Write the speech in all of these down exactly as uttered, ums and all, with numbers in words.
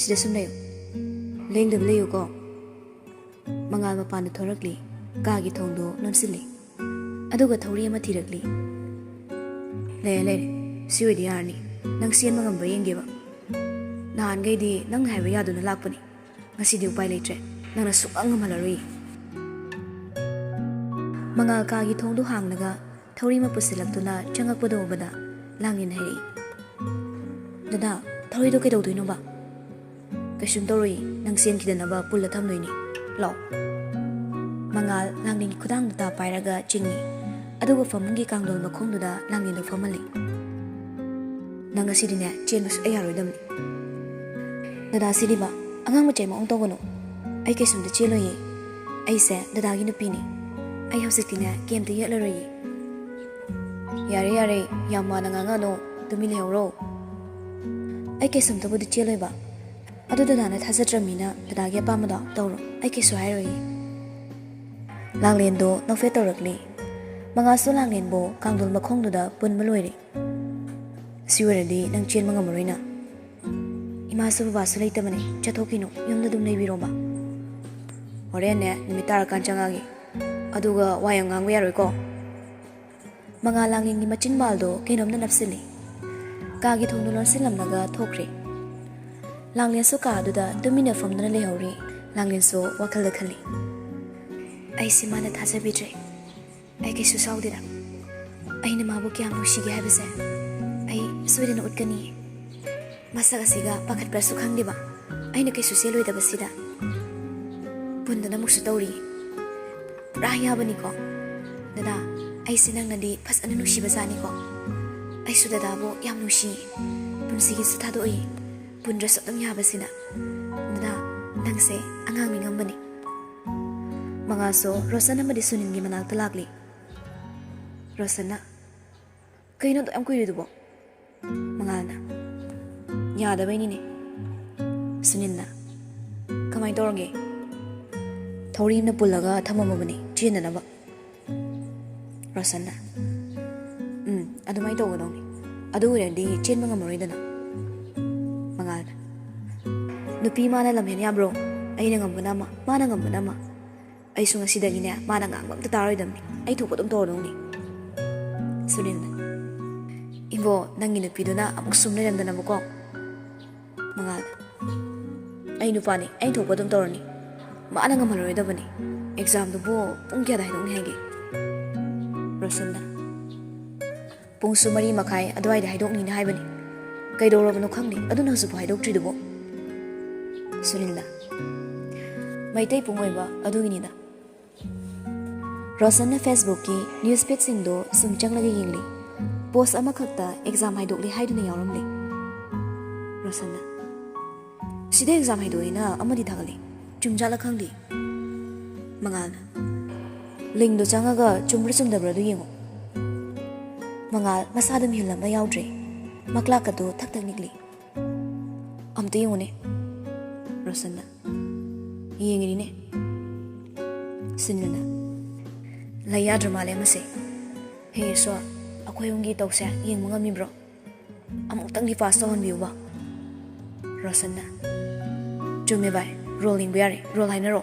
ꯁꯤꯗ ꯁꯨꯝ ꯂꯩꯌꯨ꯫ ꯂꯦꯡꯗꯕ ꯂꯩꯌꯨꯀꯣ꯫ ꯃꯉꯥꯜ ꯃꯄꯥꯟꯗ ꯊꯣꯔꯛꯂꯤ꯫ ꯀꯥꯒꯤ ꯊꯣꯡꯗꯨ ꯂꯣꯟꯁꯤꯜꯂꯤ꯫ ꯑꯗꯨꯒ ꯊꯧꯔꯤ ꯑꯃ ꯊꯤꯔꯛꯂꯤ꯫ "ꯂꯩꯔꯦ, ꯂꯩꯔꯦ꯫ ꯁꯤ ꯑꯣꯏꯗꯤ ꯌꯥꯔꯅꯤ꯫ ꯅꯪ ꯆꯦꯟꯕ ꯉꯝꯕ꯭ꯔꯥ ꯌꯦꯡꯒꯦꯕ꯫ ꯅꯍꯥꯟꯈꯩꯗꯤ ꯅꯪꯅ ꯍꯥꯏꯕ ꯌꯥꯗꯨꯅ ꯂꯥꯛꯄꯅꯤ꯫ ꯉꯁꯤꯗꯤ ꯎꯄꯥꯏ ꯂꯩꯇ꯭ꯔꯦ꯫ ꯅꯪꯅ ꯁꯨꯛꯉꯝ ꯉꯝꯍꯜꯂꯔꯣꯏ꯫" ꯃꯉꯥꯜ ꯀꯥꯒꯤ ꯊꯣꯡꯗꯨ ꯍꯥꯡꯂꯒ ꯊꯧꯔꯤ ꯑꯃ ꯄꯨꯁꯤꯜꯂꯛꯇꯨꯅ ꯆꯪꯉꯛꯄꯗꯨ ꯎꯕꯗ ꯂꯥꯡꯂꯦꯟ ꯍꯥꯏꯔꯛꯏ, "ꯗꯗꯥ, ꯊꯧꯔꯤꯗꯣ ꯀꯩꯗꯧꯗꯣꯏꯅꯣꯕ?" "ꯀꯩꯁꯨꯝ ꯇꯧꯔꯣꯏ, ꯅꯪ ꯆꯦꯟꯈꯤꯗꯅꯕ ꯄꯨꯜꯂ ꯊꯝꯗꯣꯏꯅꯤ꯫ ꯂꯥꯛꯑꯣ꯫" ꯃꯉꯥꯜ ꯂꯥꯡꯂꯦꯟꯒꯤ ꯈꯨꯗꯥꯡꯗꯨ ꯇꯥ ꯄꯥꯏꯔꯒ ꯆꯤꯡꯏ꯫ ꯑꯗꯨꯒ ꯐꯃꯨꯡꯒꯤ ꯀꯥꯡꯊꯣꯜ ꯃꯈꯣꯡꯗꯨꯗ ꯂꯥꯡꯂꯦꯟꯗꯨ ꯐꯝꯍꯜꯂꯤ꯫ "ꯅꯪ ꯉꯁꯤꯗꯤꯅꯦ, ꯆꯦꯟꯕ ꯁꯨꯛꯌꯥ ꯌꯥꯔꯣꯏꯗꯕꯅꯤ꯫" "ꯗꯗꯥ ꯁꯤꯗꯤꯕ, ꯑꯉꯥꯡ ꯃꯆꯥꯒꯤ ꯃꯑꯣꯡ ꯇꯧꯒꯅꯨ꯫ ꯑꯩ ꯀꯩꯁꯨꯝꯇ ꯆꯦꯜꯂꯣꯏꯌꯦ꯫ ꯑꯩꯁꯦ ꯗꯗꯥꯒꯤ ꯅꯨꯄꯤꯅꯤ꯫ ꯑꯩ ꯍꯧꯖꯤꯛꯇꯤꯅꯦ, ꯀꯩꯝꯇ ꯌꯦꯠꯂꯔꯣꯏꯌꯦ꯫" "ꯌꯥꯔꯦ, ꯌꯥꯔꯦ, ꯌꯥꯝ ꯃꯥꯟꯅ ꯉꯥꯡꯉꯛꯑꯅꯨ, ꯇꯨꯃꯤꯟ ꯂꯩꯍꯧꯔꯣ꯫" "ꯑꯩ ꯀꯩꯁꯨꯝꯇꯕꯨꯗꯤ ꯆꯦꯜꯂꯣꯏꯕ, ꯑꯗꯨ ꯗꯗꯥꯅ ꯊꯥꯖꯗ꯭ꯔꯕꯅꯤꯅ ꯗꯗꯥꯒꯤ ꯑꯄꯥꯝꯕꯗꯣ ꯇꯧꯔꯣ, ꯑꯩ ꯀꯩꯁꯨ ꯍꯥꯏꯔꯣꯏꯌꯦ꯫" ꯂꯥꯡꯂꯦꯟꯗꯣ ꯅꯣꯛꯐꯦꯠ ꯇꯧꯔꯛꯂꯤ꯫ ꯃꯉꯥꯜꯁꯨ ꯂꯥꯡꯂꯦꯟꯕꯨ ꯀꯥꯡꯊꯣꯜ ꯃꯈꯣꯡꯗꯨꯗ ꯄꯨꯟꯕ ꯂꯣꯏꯔꯦ꯫ "ꯁꯤ ꯑꯣꯏꯔꯗꯤ ꯅꯪ ꯆꯦꯟꯕ ꯉꯝꯃꯔꯣꯏꯅ꯫ ꯏꯃꯥꯁꯨ ꯕꯕꯥꯁꯨ ꯂꯩꯇꯕꯅꯦ, ꯆꯠꯊꯣꯛꯈꯤꯅꯨ, ꯌꯨꯝꯗ ꯑꯗꯨꯝ ꯂꯩꯕꯤꯔꯣꯕ꯫ ꯍꯣꯔꯦꯟꯅꯦ, ꯅꯨꯃꯤꯠ ꯇꯥꯔꯀꯥꯟ ꯆꯪꯉꯛꯑꯒꯦ꯫ ꯑꯗꯨꯒ ꯋꯥ ꯌꯥꯝ ꯉꯥꯡꯕ ꯌꯥꯔꯣꯏꯀꯣ꯫" ꯃꯉꯥꯜ ꯂꯥꯡꯂꯦꯟꯒꯤ ꯃꯆꯤꯟꯕꯥꯜꯗꯣ ꯀꯩꯅꯣꯝꯅ ꯅꯞꯁꯤꯜꯂꯤ꯫ ꯀꯥꯒꯤ ꯊꯣꯡꯗꯨ ꯂꯣꯟꯁꯤꯜꯂꯝꯂꯒ ꯊꯣꯛꯈ꯭ꯔꯦ꯫ ꯂꯥꯡꯂꯦꯟꯁꯨ ꯀꯥꯗꯨꯗ ꯇꯨꯃꯤꯟꯅ ꯐꯝꯗꯨꯅ ꯂꯩꯍꯧꯔꯤ꯫ ꯂꯥꯡꯂꯦꯟꯁꯨ ꯋꯥꯈꯜꯗ ꯈꯜꯂꯤ, "ꯑꯩꯁꯦ ꯃꯥꯅ ꯊꯥꯖꯕꯤꯗ꯭ꯔꯦ꯫ ꯑꯩ ꯀꯩꯁꯨ ꯁꯥꯎꯗꯦꯗ꯫ ꯑꯩꯅ ꯃꯥꯕꯨ ꯀꯌꯥꯝ ꯅꯨꯡꯁꯤꯒꯦ ꯍꯥꯏꯕꯁꯦ ꯑꯩ ꯁꯣꯏꯗꯅ ꯎꯠꯀꯅꯤ꯫ ꯃꯁꯛ ꯑꯁꯤꯒ ꯄꯥꯈꯠꯄ꯭ꯔꯁꯨ ꯈꯪꯗꯦꯕ꯫ ꯑꯩꯅ ꯀꯩꯁꯨ ꯆꯦꯜꯂꯣꯏꯗꯕꯁꯤꯗ꯫ ꯄꯨꯟꯗꯅ ꯑꯃꯨꯛꯁꯨ ꯇꯧꯔꯤ꯫ ꯄꯨꯔꯥ ꯌꯥꯕꯅꯤꯀꯣ꯫ ꯗꯗꯥ, ꯑꯩꯁꯦ ꯅꯪꯅꯗꯤ ꯐꯖꯅ ꯅꯨꯡꯁꯤꯕ ꯖꯥꯠꯅꯤꯀꯣ꯫ ꯑꯩꯁꯨ ꯗꯗꯥꯕꯨ ꯌꯥꯝ ꯅꯨꯡꯁꯤꯌꯦ꯫ ꯄꯨꯟꯁꯤꯒꯤꯁꯨ ꯊꯥꯗꯣꯛꯏ꯫ ꯄꯨꯟꯗ꯭ꯔꯁꯨ ꯑꯗꯨꯝ ꯌꯥꯕꯁꯤꯅ꯫ ꯗꯗꯥ, ꯅꯪꯁꯦ ꯑꯉꯥꯡ ꯅꯤꯡꯉꯝꯕꯅꯤ꯫" ꯃꯉꯥꯜꯁꯨ ꯔꯣꯁꯟ ꯑꯃꯗꯤ ꯁꯨꯅꯤꯜꯒꯤ ꯃꯅꯥꯛꯇ ꯂꯥꯛꯂꯤ꯫ ꯔꯣꯁꯟꯅ, "ꯀꯩꯅꯣ ꯑꯗꯨꯛ ꯌꯥꯝ ꯀꯨꯏꯔꯤꯗꯨꯕꯣ?" ꯃꯉꯥꯜꯅ, "ꯌꯥꯗꯕꯩꯅꯤꯅꯦ꯫" ꯁꯨꯅꯤꯜꯅ, "ꯀꯃꯥꯏꯅ ꯇꯧꯔꯒꯦ?" "ꯊꯧꯔꯤ ꯑꯃꯅ ꯄꯨꯜꯂꯒ ꯊꯝꯃꯝꯃꯕꯅꯤ, ꯆꯦꯟꯗꯅꯕ꯫" ꯔꯣꯁꯟꯅ, "ꯎꯝ, ꯑꯗꯨꯃꯥꯏꯅ ꯇꯧꯒꯗꯧꯅꯤ꯫ ꯑꯗꯨ ꯑꯣꯏꯔꯗꯤ ꯆꯦꯟꯕ ꯉꯝꯃꯔꯣꯏꯗꯅ꯫" ꯃꯉꯥꯜꯅ, ꯅꯨꯄꯤ ꯃꯥꯅ ꯂꯝꯍꯦꯟ ꯌꯥꯕ꯭ꯔꯣ? ꯑꯩꯅ ꯉꯝꯕꯅ ꯑꯃ, ꯃꯥꯅ ꯉꯝꯕꯅ ꯑꯃ꯫ ꯑꯩꯁꯨ ꯉꯁꯤꯗꯒꯤꯅꯦ, ꯃꯥꯅ ꯉꯥꯡꯕ ꯑꯝꯇ ꯇꯥꯔꯣꯏꯗꯕꯅꯤ꯫ ꯑꯩ ꯊꯣꯛꯄ ꯑꯗꯨꯝ ꯇꯧꯔꯗꯧꯅꯤ꯫ ꯁꯨꯅꯤꯜꯅ, "ꯏꯕꯣ, ꯅꯪꯒꯤ ꯅꯨꯄꯤꯗꯨꯅ ꯑꯃꯨꯛ ꯁꯨꯝ ꯂꯩꯔꯝꯗꯅꯕꯀꯣ꯫" ꯃꯉꯥꯜꯅ, "ꯑꯩ ꯅꯨꯄꯥꯅꯤ, ꯑꯩ ꯊꯣꯛꯄ ꯑꯗꯨꯝ ꯇꯧꯔꯅꯤ꯫ ꯃꯥꯅ ꯉꯝꯍꯜꯂꯔꯣꯏꯗꯕꯅꯤ꯫ ꯑꯦꯛꯖꯥꯝꯗꯨꯕꯨ ꯄꯨꯡ ꯀꯌꯥꯗ ꯍꯥꯏꯗꯣꯛꯅꯤ ꯍꯥꯏꯒꯦ?" ꯔꯣꯁꯟꯅ, "ꯄꯨꯡꯁꯨ ꯃꯔꯤ ꯃꯈꯥꯏ ꯑꯗꯨꯋꯥꯏꯗ ꯍꯥꯏꯗꯣꯛꯅꯤꯅ ꯍꯥꯏꯕꯅꯤ꯫ ꯀꯩꯗꯧꯔꯕꯅꯣ ꯈꯪꯗꯦ, ꯑꯗꯨꯅ ꯍꯧꯖꯤꯛꯐꯥꯎ ꯍꯥꯏꯗꯣꯛꯇ꯭ꯔꯤꯗꯨꯕꯣ?" ꯁꯨꯅꯤꯜꯅ, "ꯃꯩꯇꯩ ꯄꯨꯡ ꯑꯣꯏꯕ ꯑꯗꯨꯒꯤꯅꯤꯗ꯫" ꯔꯣꯁꯟꯅ Facebookꯀꯤ ꯅ꯭ꯌꯨꯁ ꯐꯤꯗꯁꯤꯡꯗꯣ ꯁꯨꯝ ꯆꯪꯂꯒ ꯌꯦꯡꯂꯤ꯫ ꯄꯣꯁ ꯑꯃꯈꯛꯇ ꯑꯦꯛꯖꯥꯝ ꯍꯥꯏꯗꯣꯛꯂꯤ ꯍꯥꯏꯗꯨꯅ ꯌꯥꯎꯔꯝꯂꯤ꯫ ꯔꯣꯁꯟꯅ, "ꯁꯤꯗ ꯑꯦꯛꯖꯥꯝ ꯍꯥꯏꯗꯣꯛꯑꯦꯅ ꯑꯃꯗꯤ ꯊꯥꯒꯠꯂꯤ꯫ ꯆꯨꯝꯖꯥꯠꯂ ꯈꯪꯗꯦ꯫" ꯃꯉꯥꯜꯅ, "ꯂꯤꯡꯗꯣ ꯆꯪꯉꯒ ꯆꯨꯝꯕ꯭ꯔꯥ ꯆꯨꯝꯗꯕ꯭ꯔꯥꯗꯣ ꯌꯦꯡꯉꯣ꯫" ꯃꯉꯥꯜ ꯃꯁꯥꯗ ꯃꯤꯍꯨꯜ ꯑꯃ ꯌꯥꯎꯗ꯭ꯔꯦ꯫ ꯃꯀ꯭ꯂꯥꯛꯀꯗꯣ ꯊꯛ ꯊꯛ ꯅꯤꯛꯂꯤ꯫ "ꯑꯝꯇ ꯌꯦꯡꯉꯨꯅꯦ꯫" ꯔꯣꯁꯟꯅ, "ꯌꯦꯡꯉꯤꯅꯤꯅꯦ꯫" ꯁꯨꯅꯤꯜꯅ, "ꯂꯩ ꯌꯥꯗ꯭ꯔ ꯃꯥꯜꯂꯦ ꯑꯃꯁꯦ꯫ ꯍꯦ ꯏꯁꯣꯔ, ꯑꯩꯈꯣꯏ ꯑꯍꯨꯝꯒꯤ ꯇꯧꯁꯦ, ꯌꯦꯡꯕ ꯉꯝꯃꯤꯕ꯭ꯔꯣ? ꯑꯃꯨꯛꯇꯪꯗꯤ ꯄꯥꯁ ꯇꯧꯍꯟꯕꯤꯌꯨꯕ꯫" ꯔꯣꯁꯟꯅ, "ꯆꯨꯝꯃꯦ ꯚꯥꯏ, ꯔꯣꯜ ꯌꯦꯡꯕ ꯌꯥꯔꯦ, ꯔꯣꯜ ꯍꯥꯏꯅꯔꯣ꯫"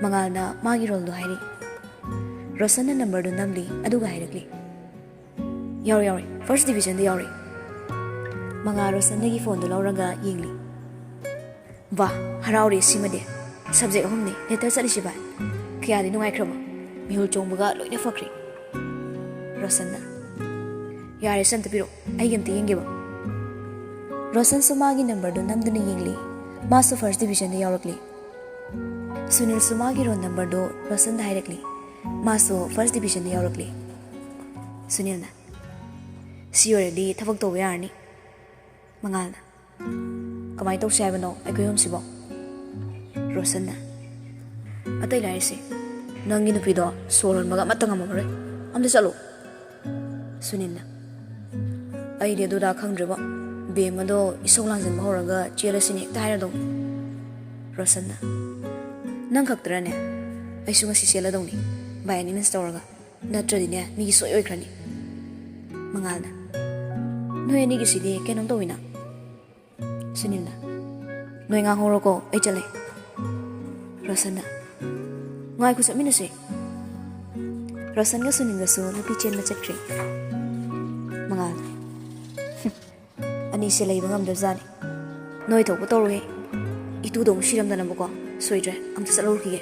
ꯃꯉꯥꯜꯅ ꯃꯥꯒꯤ ꯔꯣꯜꯗꯣ ꯍꯥꯏꯔꯤ꯫ ꯔꯣꯁꯟꯅ ꯅꯝꯕꯔꯗꯣ ꯅꯝꯂꯤ, ꯑꯗꯨꯒ ꯍꯥꯏꯔꯛꯂꯤ, "ꯌꯥꯎꯔꯦ, ꯌꯥꯎꯔꯦ, ꯐꯥꯔꯁ ꯗꯤꯕꯤꯖꯟꯗ ꯌꯥꯎꯔꯦ꯫" ꯃꯉꯥꯜ ꯔꯣꯁꯟꯗꯒꯤ ꯐꯣꯟꯗꯣ ꯂꯧꯔꯒ ꯌꯦꯡꯂꯤ꯫ "ꯋꯥ, ꯍꯔꯥꯎꯔꯦ ꯁꯤꯃꯗꯤ꯫ ꯁꯕꯖꯦꯛ ꯑꯍꯨꯝꯅꯤ ꯂꯦꯇꯔ ꯆꯠꯂꯤꯁꯤ ꯚꯥꯏ꯫ ꯀꯌꯥꯗꯤ ꯅꯨꯡꯉꯥꯏꯈ꯭ꯔꯕ꯫ ꯃꯤꯍꯨꯜ ꯆꯣꯡꯕꯒ ꯂꯣꯏꯅ ꯐꯈ꯭ꯔꯦ꯫" ꯔꯣꯁꯟꯅ, "ꯌꯥꯔꯦ, ꯁꯦ ꯑꯝꯇ ꯄꯤꯔꯛꯑꯣ, ꯑꯩꯒꯤ ꯑꯝꯇ ꯌꯦꯡꯒꯦꯕ꯫" ꯔꯣꯁꯟꯁꯨ ꯃꯥꯒꯤ ꯅꯝꯕꯔꯗꯨ ꯅꯝꯗꯨꯅ ꯌꯦꯡꯂꯤ꯫ ꯃꯥꯁꯨ ꯐꯥꯔꯁ ꯗꯤꯕꯤꯖꯟꯗ ꯌꯥꯎꯔꯛꯂꯤ꯫ ꯁꯨꯅꯤꯜꯁꯨ ꯃꯥꯒꯤ ꯔꯣꯜ ꯅꯝꯕꯔꯗꯨ ꯔꯣꯁꯟꯗ ꯍꯥꯏꯔꯛꯂꯤ꯫ ꯃꯥꯁꯨ ꯐꯥꯔꯁ ꯗꯤꯕꯤꯖꯟꯗ ꯌꯥꯎꯔꯛꯂꯤ꯫ ꯁꯨꯅꯤꯜꯅ, "ꯁꯤ ꯑꯣꯏꯔꯗꯤ ꯊꯕꯛ ꯇꯧꯕ ꯌꯥꯔꯅꯤ꯫" ꯃꯉꯥꯜꯅ, "ꯀꯃꯥꯏꯅ ꯇꯧꯁꯦ ꯍꯥꯏꯕꯅꯣ ꯑꯩꯈꯣꯏ ꯑꯍꯨꯝꯁꯤꯕꯣ?" ꯔꯣꯁꯟꯅ, "ꯑꯇꯩ ꯂꯥꯏꯔꯤꯁꯦ, ꯅꯪꯒꯤ ꯅꯨꯄꯤꯗꯣ ꯁꯣꯔ ꯍꯣꯟꯕꯒ ꯑꯃꯠꯇ ꯉꯝꯃꯝꯃꯔꯣꯏ꯫ ꯑꯝꯇ ꯆꯠꯂꯣ꯫" ꯁꯨꯅꯤꯜꯅ, "ꯑꯩꯗꯤ ꯑꯗꯨꯗ ꯈꯪꯗ꯭ꯔꯦꯕꯣ꯫ ꯕꯦꯝꯃꯗꯣ ꯏꯁꯧ ꯂꯥꯡꯁꯤꯟꯕ ꯍꯧꯔꯒ ꯆꯦꯜꯂꯁꯤꯅꯦ ꯍꯦꯛꯇ ꯍꯥꯏꯔꯗꯧꯅꯤ꯫" ꯔꯣꯁꯟꯅ, "ꯅꯪ ꯈꯛꯇꯔꯅꯦ? ꯑꯩꯁꯨ ꯉꯁꯤ ꯆꯦꯜꯂꯗꯧꯅꯤ, by any means ꯇꯧꯔꯒ꯫ ꯅꯠꯇ꯭ꯔꯗꯤꯅꯦ, ꯃꯤꯒꯤ ꯁꯣꯏ ꯑꯣꯏꯈ꯭ꯔꯅꯤ꯫" ꯃꯉꯥꯜꯅ, "ꯅꯣꯏ ꯑꯅꯤꯒꯤꯁꯤꯗꯤ ꯀꯩꯅꯣꯝ ꯇꯧꯋꯤꯅ꯫" ꯁꯨꯅꯤꯜꯅ, "ꯅꯣꯏ ꯉꯥꯡꯍꯧꯔꯣꯀꯣ, ꯑꯩ ꯆꯠꯂꯦ꯫" ꯔꯣꯁꯟꯅ, "ꯉꯥꯏꯈꯣ, ꯆꯠꯃꯤꯟꯅꯁꯦ꯫" ꯔꯣꯁꯟꯒ ꯁꯨꯅꯤꯜꯒꯁꯨ ꯂꯝꯕꯤ ꯆꯦꯟꯕ ꯆꯠꯈ꯭ꯔꯦ꯫ ꯃꯉꯥꯜ, "ꯑꯅꯤꯁꯦ ꯂꯩꯕ ꯉꯝꯗꯕꯖꯥꯠꯅꯤ꯫ ꯅꯣꯏ ꯊꯣꯛꯄ ꯇꯧꯔꯣꯍꯦ꯫ ꯏꯇꯨꯗꯣ ꯑꯃꯨꯛ ꯁꯤꯔꯝꯗꯅꯕꯀꯣ꯫ ꯁꯣꯏꯗ꯭ꯔꯦ, ꯑꯝꯇ ꯆꯠꯍꯧꯔꯨꯈꯤꯒꯦ꯫"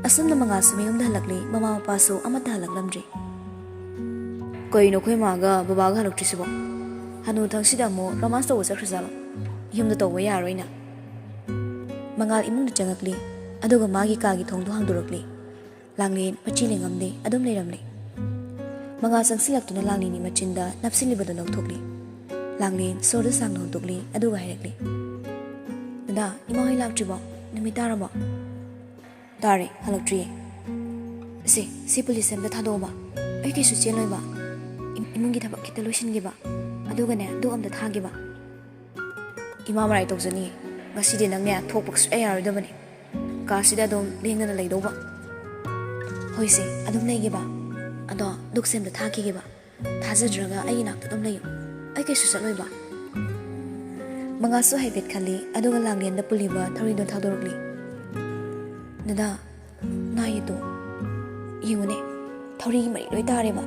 ꯑꯁꯨꯝꯅ ꯃꯉꯥꯜꯁꯨ ꯃꯌꯨꯝꯗ ꯍꯜꯂꯛꯂꯦ, ꯃꯃꯥ ꯃꯄꯥꯁꯨ ꯑꯃꯠꯇ ꯍꯜꯂꯛꯂꯝꯗ꯭ꯔꯦ꯫ "ꯀꯩꯅꯣ ꯑꯩꯈꯣꯏ ꯃꯥꯒ ꯕꯕꯥꯒ ꯍꯜꯂꯛꯇ꯭ꯔꯤꯁꯤꯕꯣ? ꯍꯅꯨꯊꯪꯁꯤꯗ ꯑꯃꯨꯛ ꯔꯣꯃꯥꯟꯁ ꯇꯧꯕ ꯆꯠꯈ꯭ꯔꯖꯥꯠꯂꯣ? ꯌꯨꯝꯗ ꯇꯧꯕ ꯌꯥꯔꯣꯏꯅ꯫" ꯃꯉꯥꯜ ꯏꯃꯨꯡꯗ ꯆꯪꯉꯛꯂꯦ, ꯑꯗꯨꯒ ꯃꯥꯒꯤ ꯀꯥꯒꯤ ꯊꯣꯡꯗꯣ ꯍꯥꯡꯗꯣꯔꯛꯂꯦ꯫ ꯂꯥꯡꯂꯦꯟ ꯃꯆꯤ ꯂꯦꯡꯉꯝꯗꯦ, ꯑꯗꯨꯝ ꯂꯩꯔꯝꯂꯦ꯫ ꯃꯉꯥꯜ ꯆꯪꯁꯤꯜꯂꯛꯇꯨꯅ ꯂꯥꯡꯂꯦꯟꯒꯤ ꯃꯆꯤꯟꯗ ꯅꯞꯁꯤꯜꯂꯤꯕꯗꯨ ꯂꯧꯊꯣꯛꯂꯦ꯫ ꯂꯥꯡꯂꯦꯟ ꯁꯣꯔꯗꯨ ꯁꯥꯡꯅ ꯍꯣꯟꯗꯣꯛꯂꯦ, ꯑꯗꯨꯒ ꯍꯥꯏꯔꯛꯂꯦ, "ꯗꯗꯥ, ꯏꯃꯥ ꯍꯣꯏ ꯂꯥꯛꯇ꯭ꯔꯤꯕꯣ? ꯅꯨꯃꯤꯠ ꯇꯥꯔꯕꯣ?" "ꯇꯥꯔꯦ, ꯍꯜꯂꯛꯇ꯭ꯔꯤꯌꯦ꯫" "ꯁꯦ, ꯁꯤ ꯄꯨꯂꯤꯁ ꯑꯝꯗ ꯊꯥꯗꯣꯛꯑꯣꯕ꯫ ꯑꯩ ꯀꯩꯁꯨ ꯆꯦꯜꯂꯣꯏꯕ꯫ ꯏꯝ-, ꯏꯃꯨꯡꯒꯤ ꯊꯕꯛ ꯈꯤꯇ ꯂꯣꯏꯁꯤꯟꯒꯦꯕ꯫ ꯑꯗꯨꯒꯅꯦ, ꯗꯨꯛ ꯑꯝꯇ ꯊꯥꯒꯦꯕ꯫" "ꯏꯃꯥ ꯃꯔꯥꯏ ꯇꯧꯖꯅꯤꯌꯦ꯫ ꯉꯁꯤꯗꯤ ꯅꯪꯅꯦ ꯊꯣꯛꯄ ꯁꯨꯛꯌꯥ ꯌꯥꯔꯣꯏꯗꯕꯅꯤ꯫ ꯀꯥꯁꯤꯗ ꯑꯗꯨꯝ ꯂꯦꯡꯗꯅ ꯂꯩꯗꯧꯕ꯫" "ꯍꯣꯏꯁꯦ, ꯑꯗꯨꯝ ꯂꯩꯒꯦꯕ꯫ ꯑꯗꯣ ꯗꯨꯛꯁꯦ ꯑꯝꯇ ꯊꯥꯈꯤꯒꯦꯕ꯫ ꯊꯥꯖꯗ꯭ꯔꯒ ꯑꯩꯒꯤ ꯅꯥꯛꯇ ꯑꯗꯨꯝ ꯂꯩꯌꯨ꯫ ꯑꯩ ꯀꯩꯁꯨ ꯆꯠꯂꯣꯏꯕ꯫" ꯃꯉꯥꯜꯁꯨ ꯍꯥꯏꯐꯦꯠ ꯈꯜꯂꯤ, ꯑꯗꯨꯒ ꯂꯥꯡꯂꯦꯟꯗ ꯄꯨꯜꯂꯤꯕ ꯊꯧꯔꯤꯗꯣ ꯊꯥꯗꯣꯔꯛꯂꯤ꯫ "ꯗꯗꯥ, ꯅꯥꯏ ꯑꯗꯣ ꯌꯦꯡꯉꯨꯅꯦ, ꯊꯧꯔꯤꯒꯤ ꯃꯔꯤ ꯂꯣꯏ ꯇꯥꯔꯦꯕ꯫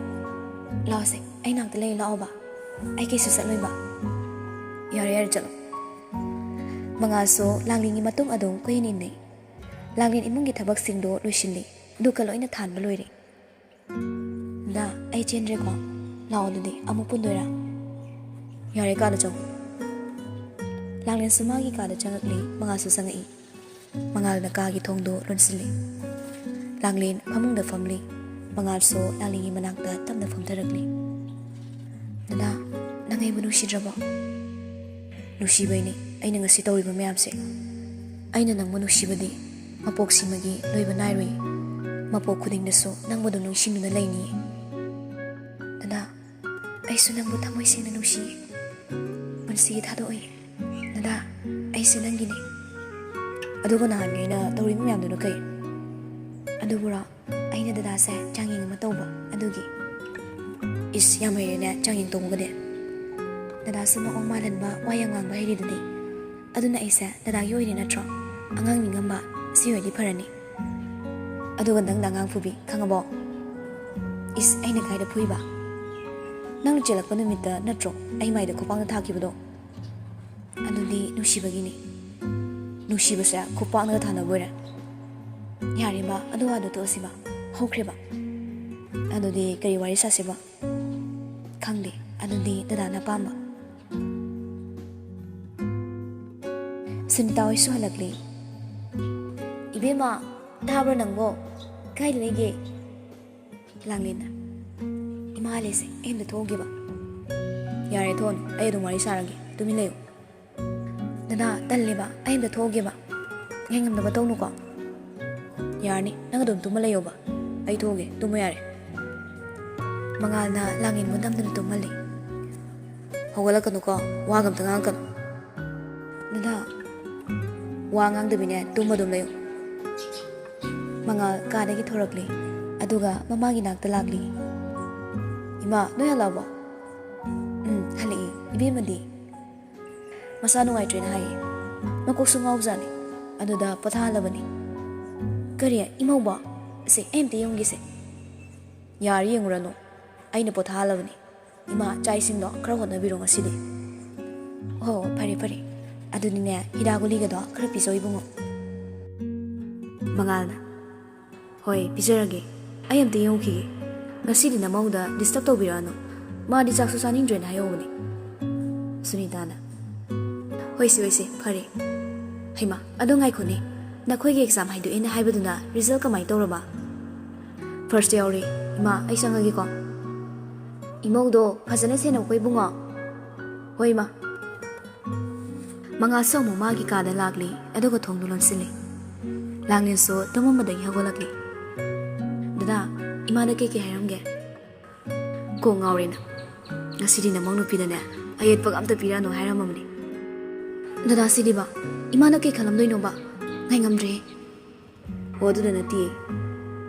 ꯂꯥꯛꯑꯣꯁꯦ, ꯑꯩ ꯅꯥꯛꯇ ꯂꯩ, ꯂꯥꯛꯑꯣꯕ꯫ ꯑꯩ ꯀꯩꯁꯨ ꯆꯠꯂꯣꯏꯕ꯫" "ꯌꯥꯔꯦ, ꯌꯥꯔꯦ, ꯆꯠꯂꯣ꯫" ꯃꯉꯥꯜꯁꯨ ꯂꯥꯡꯂꯦꯟꯒꯤ ꯃꯇꯨꯡ ꯑꯗꯨꯝ ꯀꯣꯏꯏꯟ ꯏꯟꯅꯩ꯫ ꯂꯥꯡꯂꯦꯟ ꯏꯃꯨꯡꯒꯤ ꯊꯕꯛꯁꯤꯡꯗꯣ ꯂꯣꯏꯁꯤꯜꯂꯤ, ꯗꯨꯛꯀ ꯂꯣꯏꯅ ꯊꯥꯟꯕ ꯂꯣꯏꯔꯦ꯫ "ꯗꯥ, ꯑꯩ ꯆꯦꯟꯗ꯭ꯔꯦꯀꯣ꯫ ꯂꯥꯛꯑꯣ, ꯑꯗꯨꯗꯤ ꯑꯃꯨꯛ ꯄꯨꯟꯗꯣꯏꯔꯥ?" "ꯌꯥꯔꯦ, ꯀꯥꯗ ꯆꯪꯉꯣ꯫" ꯂꯥꯡꯂꯦꯟꯁꯨ ꯃꯥꯒꯤ ꯀꯥꯗ ꯆꯪꯉꯛꯂꯦ, ꯃꯉꯥꯜꯁꯨ ꯆꯪꯉꯛꯏ꯫ ꯃꯉꯥꯜꯅ ꯀꯥꯒꯤ ꯊꯣꯡꯗꯣ ꯂꯣꯟꯁꯤꯜꯂꯤ꯫ ꯂꯥꯡꯂꯦꯟ ꯐꯃꯨꯡꯗ ꯐꯝꯂꯤ꯫ ꯃꯉꯥꯜꯁꯨ ꯂꯥꯡꯂꯦꯟꯒꯤ ꯃꯅꯥꯛꯇ ꯇꯞꯅ ꯐꯝꯊꯔꯛꯂꯤ꯫ "ꯗꯗꯥ, ꯅꯪ ꯑꯩꯕꯨ ꯅꯨꯡꯁꯤꯗ꯭ꯔꯕꯣ?" "ꯅꯨꯡꯁꯤꯕꯩꯅꯤ ꯑꯩꯅ ꯉꯁꯤ ꯇꯧꯔꯤꯕ ꯃꯌꯥꯝꯁꯦ꯫ ꯑꯩꯅ ꯅꯪꯕꯨ ꯅꯨꯡꯁꯤꯕꯗꯤ ꯃꯄꯣꯛꯁꯤꯃꯒꯤ ꯂꯣꯏꯕ ꯅꯥꯏꯔꯣꯏ꯫ ꯃꯄꯣꯛ ꯈꯨꯗꯤꯡꯗꯁꯨ ꯅꯪꯕꯨ ꯑꯗꯨꯝ ꯅꯤꯡꯁꯤꯡꯗꯨꯅ ꯂꯩꯅꯤꯌꯦ꯫ ꯗꯗꯥ, ꯑꯩꯁꯨ ꯅꯪꯕꯨ ꯊꯃꯣꯏ ꯁꯦꯡꯅ ꯅꯨꯡꯁꯤꯌꯦ꯫ ꯄꯨꯟꯁꯤꯒꯤ ꯊꯥꯗꯣꯛꯑꯣꯏ꯫ ꯗꯗꯥ, ꯑꯩꯁꯦ ꯅꯪꯒꯤꯅꯦ꯫" "ꯑꯗꯨꯒ ꯅꯍꯥꯟꯒꯤ ꯑꯩꯅ ꯇꯧꯔꯤꯕ ꯃꯌꯥꯝꯗꯨꯅ ꯀꯩ?" "ꯑꯗꯨꯕꯨꯔꯣ, ꯑꯩꯅ ꯗꯗꯥꯁꯦ ꯆꯥꯡꯌꯦꯡ ꯑꯃ ꯇꯧꯕ ꯑꯗꯨꯒꯤ꯫ ꯏꯁ, ꯌꯥꯝ ꯍꯩꯔꯦꯅꯦ ꯆꯥꯡꯌꯦꯡ ꯇꯧꯕꯒꯗꯤ꯫ ꯗꯗꯥꯁꯨ ꯃꯑꯣꯡ ꯃꯥꯜꯍꯟꯕ, ꯋꯥ ꯌꯥꯝ ꯉꯥꯡꯕ ꯍꯩꯔꯤꯗꯨꯗꯤ꯫ ꯑꯗꯨꯅ ꯑꯩꯁꯦ ꯗꯗꯥꯒꯤ ꯑꯣꯏꯔꯦ ꯅꯠꯇ꯭ꯔꯣ? ꯑꯉꯥꯡ ꯅꯤꯡꯉꯝꯕ, ꯁꯤ ꯑꯣꯏꯔꯗꯤ ꯐꯔꯅꯤ꯫ ꯑꯗꯨꯒ ꯅꯪꯅ ꯑꯉꯥꯡ ꯐꯨꯕꯤ, ꯈꯪꯉꯕꯣ? ꯏꯁ, ꯑꯩꯅ ꯀꯥꯏꯗ ꯐꯨꯏꯕ? ꯅꯪꯅ ꯆꯦꯜꯂꯛꯄ ꯅꯨꯃꯤꯠꯇ ꯅꯠꯇ꯭ꯔꯣ ꯑꯩ ꯃꯥꯏꯗ ꯈꯨꯄꯥꯛꯅ ꯊꯥꯈꯤꯕꯗꯣ? ꯑꯗꯨꯗꯤ ꯅꯨꯡꯁꯤꯕꯒꯤꯅꯤ꯫ ꯅꯨꯡꯁꯤꯕꯁꯦ ꯈꯨꯄꯥꯛꯅꯒ ꯊꯥꯅꯕ ꯑꯣꯏꯔꯦ꯫ ꯌꯥꯔꯦꯕ, ꯑꯗꯨ ꯋꯥꯗꯣ ꯇꯣꯛꯑꯁꯤꯕ꯫ ꯍꯧꯈ꯭ꯔꯦꯕ꯫ ꯑꯗꯨꯗꯤ ꯀꯔꯤ ꯋꯥꯔꯤ ꯁꯥꯁꯤꯕ? ꯈꯪꯗꯦ, ꯑꯗꯨꯗꯤ ꯗꯗꯥꯅ ꯑꯄꯥꯝꯕ꯫ ꯁꯨꯅꯤꯇꯥ ꯍꯣꯏꯁꯨ ꯍꯜꯂꯛꯂꯦ꯫ "ꯏꯕꯦꯝꯃ, ꯇꯥꯕ꯭ꯔꯣ ꯅꯪꯕꯣ? ꯀꯥꯏꯗ ꯂꯩꯒꯦ?" ꯂꯥꯡꯂꯦꯟꯅ, "ꯏꯃꯥ ꯍꯜꯂꯦꯁꯦ, ꯑꯩ ꯑꯝꯇ ꯊꯣꯛꯎꯒꯦꯕ꯫" "ꯌꯥꯔꯦ, ꯊꯣꯛꯑꯅꯨ, ꯑꯩ ꯑꯗꯨꯝ ꯋꯥꯔꯤ ꯁꯥꯔꯒꯦ, ꯇꯨꯃꯤꯟ ꯂꯩꯌꯨ꯫" "ꯗꯗꯥ, ꯇꯜꯂꯦꯕ, ꯑꯩ ꯑꯝꯇ ꯊꯣꯛꯎꯒꯦꯕ꯫" "ꯉꯥꯏꯉꯝꯗꯕ ꯇꯧꯅꯨꯀꯣ꯫" "ꯌꯥꯔꯅꯤ, ꯅꯪ ꯑꯗꯨꯝ ꯇꯨꯝꯃ ꯂꯩꯌꯣꯕ, ꯑꯩ ꯊꯣꯛꯎꯒꯦ, ꯇꯨꯝꯃꯣ ꯌꯥꯔꯦ꯫" ꯃꯉꯥꯜꯅ ꯂꯥꯡꯂꯦꯟꯕꯨ ꯅꯝꯗꯨꯅ ꯇꯨꯝꯍꯜꯂꯤ꯫ "ꯍꯧꯒꯠꯂꯛꯀꯅꯨꯀꯣ, ꯋꯥꯒ ꯑꯝꯇ ꯉꯥꯡꯉꯛꯀꯅꯨ꯫" "ꯗꯗꯥ꯫" "ꯋꯥ ꯉꯥꯡꯗꯕꯤꯅꯦ, ꯇꯨꯝꯃ ꯑꯗꯨꯝ ꯂꯩꯌꯨ꯫" ꯃꯉꯥꯜ ꯀꯥꯗꯒꯤ ꯊꯣꯔꯛꯂꯦ, ꯑꯗꯨꯒ ꯃꯃꯥꯒꯤ ꯅꯥꯛꯇ ꯂꯥꯛꯂꯦ꯫ "ꯏꯃꯥ, ꯅꯣꯏ ꯍꯜꯂꯛꯑꯕꯣ?" "ꯎꯝ, ꯍꯜꯂꯛꯑꯦ꯫" "ꯏꯕꯦꯝꯃꯗꯤ?" "ꯃꯁꯥ ꯅꯨꯡꯉꯥꯏꯇ꯭ꯔꯦꯅ ꯍꯥꯏꯌꯦ, ꯃꯀꯣꯛꯁꯨ ꯉꯥꯎꯖꯥꯠꯅꯤ, ꯑꯗꯨꯗ ꯄꯣꯊꯥꯍꯜꯂꯕꯅꯤ꯫" "ꯀꯔꯤ? ꯏꯃꯧꯕꯣ? ꯁꯦ, ꯑꯩ ꯑꯝꯇ ꯌꯦꯡꯉꯨꯒꯦꯁꯦ꯫" "ꯌꯥꯔꯦ, ꯌꯦꯡꯉꯨꯔꯅꯨ, ꯑꯩꯅ ꯄꯣꯊꯥꯍꯜꯂꯕꯅꯤ꯫ ꯏꯃꯥ, ꯆꯥꯛ ꯏꯁꯤꯡꯗꯣ ꯈꯔ ꯍꯣꯠꯅꯕꯤꯔꯣ ꯉꯁꯤꯗꯤ꯫" "ꯍꯣ, ꯐꯔꯦ, ꯐꯔꯦ꯫ ꯑꯗꯨꯗꯤꯅꯦ, ꯍꯤꯗꯥꯛ ꯒꯨꯂꯤꯒꯗꯣ ꯈꯔ ꯄꯤꯖꯧ, ꯏꯕꯨꯡꯉꯣ꯫" ꯃꯉꯥꯜꯅ, "ꯍꯣꯏ, ꯄꯤꯖꯔꯒꯦ꯫ ꯑꯩ ꯑꯝꯇ ꯌꯦꯡꯉꯨꯈꯤꯒꯦ꯫ ꯉꯁꯤꯗꯤ ꯅꯃꯧꯗ disturb ꯇꯧꯕꯤꯔꯛꯑꯅꯨ꯫ ꯃꯥꯗꯤ ꯆꯥꯛꯁꯨ ꯆꯥꯅꯤꯡꯗ꯭ꯔꯦꯅ ꯍꯥꯏꯍꯧꯕꯅꯦ꯫" ꯁꯨꯅꯤꯇꯥꯅ, "ꯍꯣꯏꯁꯦ, ꯍꯣꯏꯁꯦ, ꯐꯔꯦ꯫ ꯍꯩꯃꯥ, ꯑꯗꯣ ꯉꯥꯏꯈꯣꯅꯦ, ꯅꯈꯣꯏꯒꯤ exam ꯍꯥꯏꯗꯣꯛꯑꯦꯅ ꯍꯥꯏꯕꯗꯨꯅ result ꯀꯃꯥꯏꯅ ꯇꯧꯔꯕ?" "First ꯌꯥꯎꯔꯦ꯫ ꯏꯃꯥ, ꯑꯩ ꯆꯪꯉꯒꯦꯀꯣ꯫" "ꯏꯃꯧꯗꯣ ꯐꯖꯅ ꯁꯦꯟꯅꯧꯀꯣ, ꯏꯕꯨꯡꯉꯣ꯫" "ꯍꯣꯏ, ꯏꯃꯥ꯫" ꯃꯉꯥꯜꯁꯨ ꯑꯃꯨꯛ ꯃꯥꯒꯤ ꯀꯥꯗ ꯂꯥꯛꯂꯦ, ꯑꯗꯨꯒ ꯊꯣꯡꯗꯨ ꯂꯣꯟꯁꯤꯜꯂꯦ꯫ ꯂꯥꯡꯂꯦꯟꯁꯨ ꯇꯨꯝꯃꯝꯕꯗꯒꯤ ꯍꯧꯒꯠꯂꯛꯂꯦ꯫ "ꯗꯗꯥ, ꯏꯃꯥꯅ ꯀꯩ ꯀꯩ ꯍꯥꯏꯔꯝꯒꯦ?" "ꯀꯣꯛ ꯉꯥꯎꯔꯦꯅ꯫ ꯉꯁꯤꯗꯤ ꯅꯃꯧ ꯅꯨꯄꯤꯗꯅꯦ, ꯑꯌꯦꯠꯄꯒ ꯑꯝꯇ ꯄꯤꯔꯛꯑꯅꯨ ꯍꯥꯏꯔꯝꯃꯕꯅꯦ꯫" "ꯗꯗꯥ, ꯁꯤꯗꯤꯕ, ꯏꯃꯥꯅ ꯀꯩ ꯈꯜꯂꯝꯗꯣꯏꯅꯣꯕ? ꯉꯥꯏꯉꯝꯗ꯭ꯔꯦ꯫" "ꯑꯣ, ꯑꯗꯨꯗ ꯅꯠꯇꯦ꯫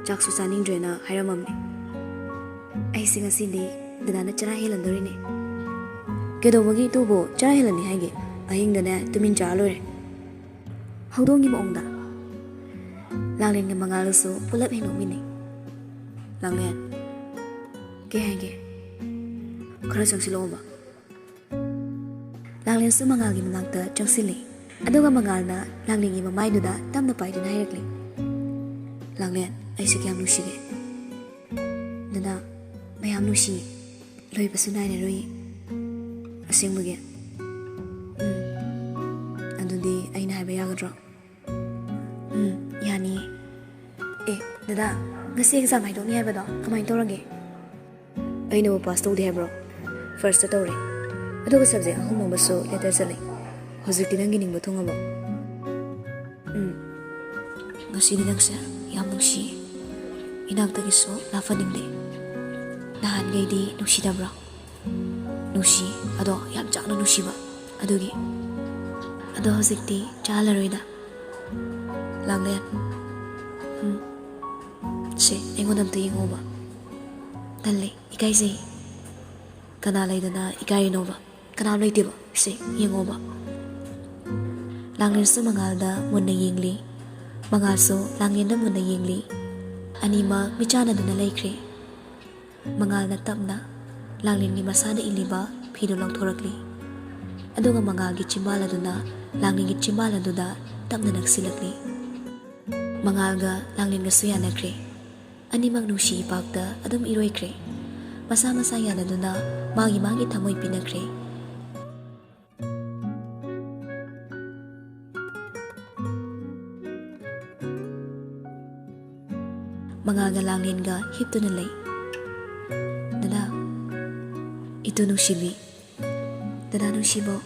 ꯆꯥꯛꯁꯨ ꯆꯥꯅꯤꯡꯗ꯭ꯔꯦꯅ ꯍꯥꯏꯔꯝꯃꯕꯅꯦ꯫ ꯑꯩꯁꯦ ꯉꯁꯤꯗꯤ ꯗꯗꯥꯅ ꯆꯔꯥ ꯍꯦꯜꯍꯟꯗꯣꯔꯤꯅꯦ꯫ ꯀꯩꯗꯧꯕꯒꯤ ꯏꯇꯨꯕꯨ ꯆꯔꯥ ꯍꯦꯜꯍꯟꯅꯤ ꯍꯥꯏꯒꯦ? ꯑꯍꯤꯡꯗꯅꯦ ꯇꯨꯃꯤꯟ ꯆꯥꯔ ꯂꯣꯏꯔꯦ꯫ ꯍꯧꯗꯣꯡꯒꯤ ꯃꯑꯣꯡꯗ꯫ ꯂꯥꯡꯂꯦꯟꯒ ꯃꯉꯥꯜꯒꯁꯨ ꯄꯨꯂꯞ ꯍꯦꯛ ꯅꯣꯛꯃꯤꯟꯅꯩ꯫ ꯂꯥꯡꯂꯦꯟ, ꯀꯩ ꯍꯥꯏꯒꯦ? ꯈꯔ ꯆꯪꯁꯤꯜꯂꯛꯑꯣꯕ꯫ ꯂꯥꯡꯂꯦꯟꯁꯨ ꯃꯉꯥꯜꯒꯤ ꯃꯅꯥꯛꯇ ꯆꯪꯁꯤꯜꯂꯤ꯫ ꯑꯗꯨꯒ ꯃꯉꯥꯜꯅ ꯂꯥꯡꯂꯦꯟꯒꯤ ꯃꯃꯥꯏꯗꯨꯗ ꯇꯞꯅ ꯄꯥꯏꯗꯨꯅ ꯍꯥꯏꯔꯛꯂꯤ, "ꯂꯥꯡꯂꯦꯟ, ꯑꯩꯁꯦ ꯀꯌꯥꯝ ꯅꯨꯡꯁꯤꯒꯦ?" "ꯗꯗꯥ, ꯃꯌꯥꯝ ꯅꯨꯡꯁꯤꯌꯦ꯫ ꯂꯣꯏꯕꯁꯨ ꯅꯥꯏꯔꯔꯣꯏꯌꯦ꯫" "ꯑꯁꯦꯡꯕꯒꯤ?" "ꯎꯝ꯫ ꯑꯗꯨꯗꯤ ꯑꯩꯅ ꯍꯥꯏꯕ ꯌꯥꯒꯗ꯭ꯔꯣ?" "ꯎꯝ, ꯌꯥꯅꯤꯌꯦ꯫ ꯑꯦ, ꯗꯗꯥ, ꯉꯁꯤ ꯑꯦꯛꯖꯥꯝ ꯍꯥꯏꯗꯣꯛꯅꯤ ꯍꯥꯏꯕꯗꯣ ꯀꯃꯥꯏꯅ ꯇꯧꯔꯒꯦ?" "ꯑꯩꯅꯕꯨ ꯄꯥꯁ ꯇꯧꯗꯦ ꯍꯥꯏꯕ꯭ꯔꯣ? ꯐꯥꯔꯁꯇ ꯇꯧꯔꯦ꯫ ꯑꯗꯨꯒ ꯁꯕꯖꯦꯛ ꯑꯍꯨꯝ ꯑꯃꯁꯨ ꯂꯦꯇꯔ ꯆꯠꯂꯦ꯫ ꯍꯧꯖꯤꯛꯇꯤ ꯅꯪꯒꯤ ꯅꯤꯡꯕ ꯊꯨꯡꯉꯕꯣ?" "ꯎꯝ꯫ ꯉꯁꯤꯗꯤ ꯅꯪꯁꯦ ꯌꯥꯝ ꯅꯨꯡꯁꯤꯌꯦ꯫ ꯏꯅꯥꯛꯇꯒꯤꯁꯨ ꯂꯥꯞꯍꯟꯅꯤꯡꯗꯦ꯫ ꯅꯍꯥꯟꯈꯩꯗꯤ ꯅꯨꯡꯁꯤꯗꯕ꯭ꯔꯣ?" "ꯅꯨꯡꯁꯤ, ꯑꯗꯣ ꯌꯥꯝ ꯆꯥꯎꯅ ꯅꯨꯡꯁꯤꯕ꯫ ꯑꯗꯨꯒꯤ꯫ ꯑꯗꯣ ꯍꯧꯖꯤꯛꯇꯤ ꯆꯥꯍꯜꯂꯔꯣꯏꯗ꯫" "ꯂꯥꯡꯂꯦꯟ꯫ ꯎꯝ꯫ ꯁꯦ, ꯑꯩꯉꯣꯟꯗ ꯑꯝꯇ ꯌꯦꯡꯉꯣꯕ꯫ ꯇꯜꯂꯦ, ꯏꯀꯥꯏꯖꯩ꯫ ꯀꯅꯥ ꯂꯩꯗꯅ ꯏꯀꯥꯏꯔꯤꯅꯣꯕ? ꯀꯅꯥꯝ ꯂꯩꯇꯦꯕ꯫ ꯁꯦ, ꯌꯦꯡꯉꯣꯕ꯫" ꯂꯥꯡꯂꯦꯟꯁꯨ ꯃꯉꯥꯜꯗ ꯃꯨꯟꯅ ꯌꯦꯡꯂꯤ꯫ ꯃꯉꯥꯜꯁꯨ ꯂꯥꯡꯂꯦꯟꯗ ꯃꯨꯟꯅ ꯌꯦꯡꯂꯤ꯫ ꯑꯅꯤꯃꯛ ꯃꯤꯠꯆꯥꯟꯅꯗꯨꯅ ꯂꯩꯈ꯭ꯔꯦ꯫ ꯃꯉꯥꯜꯅ ꯇꯞꯅ ꯂꯥꯡꯂꯦꯟꯒꯤ ꯃꯁꯥꯗ ꯏꯜꯂꯤꯕ ꯐꯤꯗꯨ ꯂꯧꯊꯣꯔꯛꯂꯤ꯫ ꯑꯗꯨꯒ ꯃꯉꯥꯜꯒꯤ ꯆꯤꯝꯕꯥꯜ ꯑꯗꯨꯅ ꯂꯥꯡꯂꯦꯟꯒꯤ ꯆꯤꯝꯕꯥꯜ ꯑꯗꯨꯗ ꯇꯞꯅ ꯅꯛꯁꯤꯜꯂꯛꯂꯤ꯫ ꯃꯉꯥꯜꯒ ꯂꯥꯡꯂꯦꯟꯒꯁꯨ ꯌꯥꯅꯈ꯭ꯔꯦ꯫ ꯑꯅꯤꯃꯛ ꯅꯨꯡꯁꯤ ꯏꯄꯥꯛꯇ ꯑꯗꯨꯝ ꯏꯔꯣꯏꯈ꯭ꯔꯦ꯫ ꯃꯁꯥ ꯃꯁꯥ ꯌꯥꯅꯗꯨꯅ ꯃꯥꯒꯤ ꯃꯥꯒꯤ ꯊꯃꯣꯏ ꯄꯤꯅꯈ꯭ꯔꯦ꯫ ꯃꯉꯥꯜꯒ ꯂꯥꯡꯂꯦꯟꯒ ꯍꯤꯞꯇꯨꯅ ꯂꯩ꯫ "ꯗꯗꯥ, ꯏꯇꯨ ꯅꯨꯡꯁꯤꯕꯤ, ꯗꯗꯥ ꯅꯨꯡꯁꯤꯕꯧ,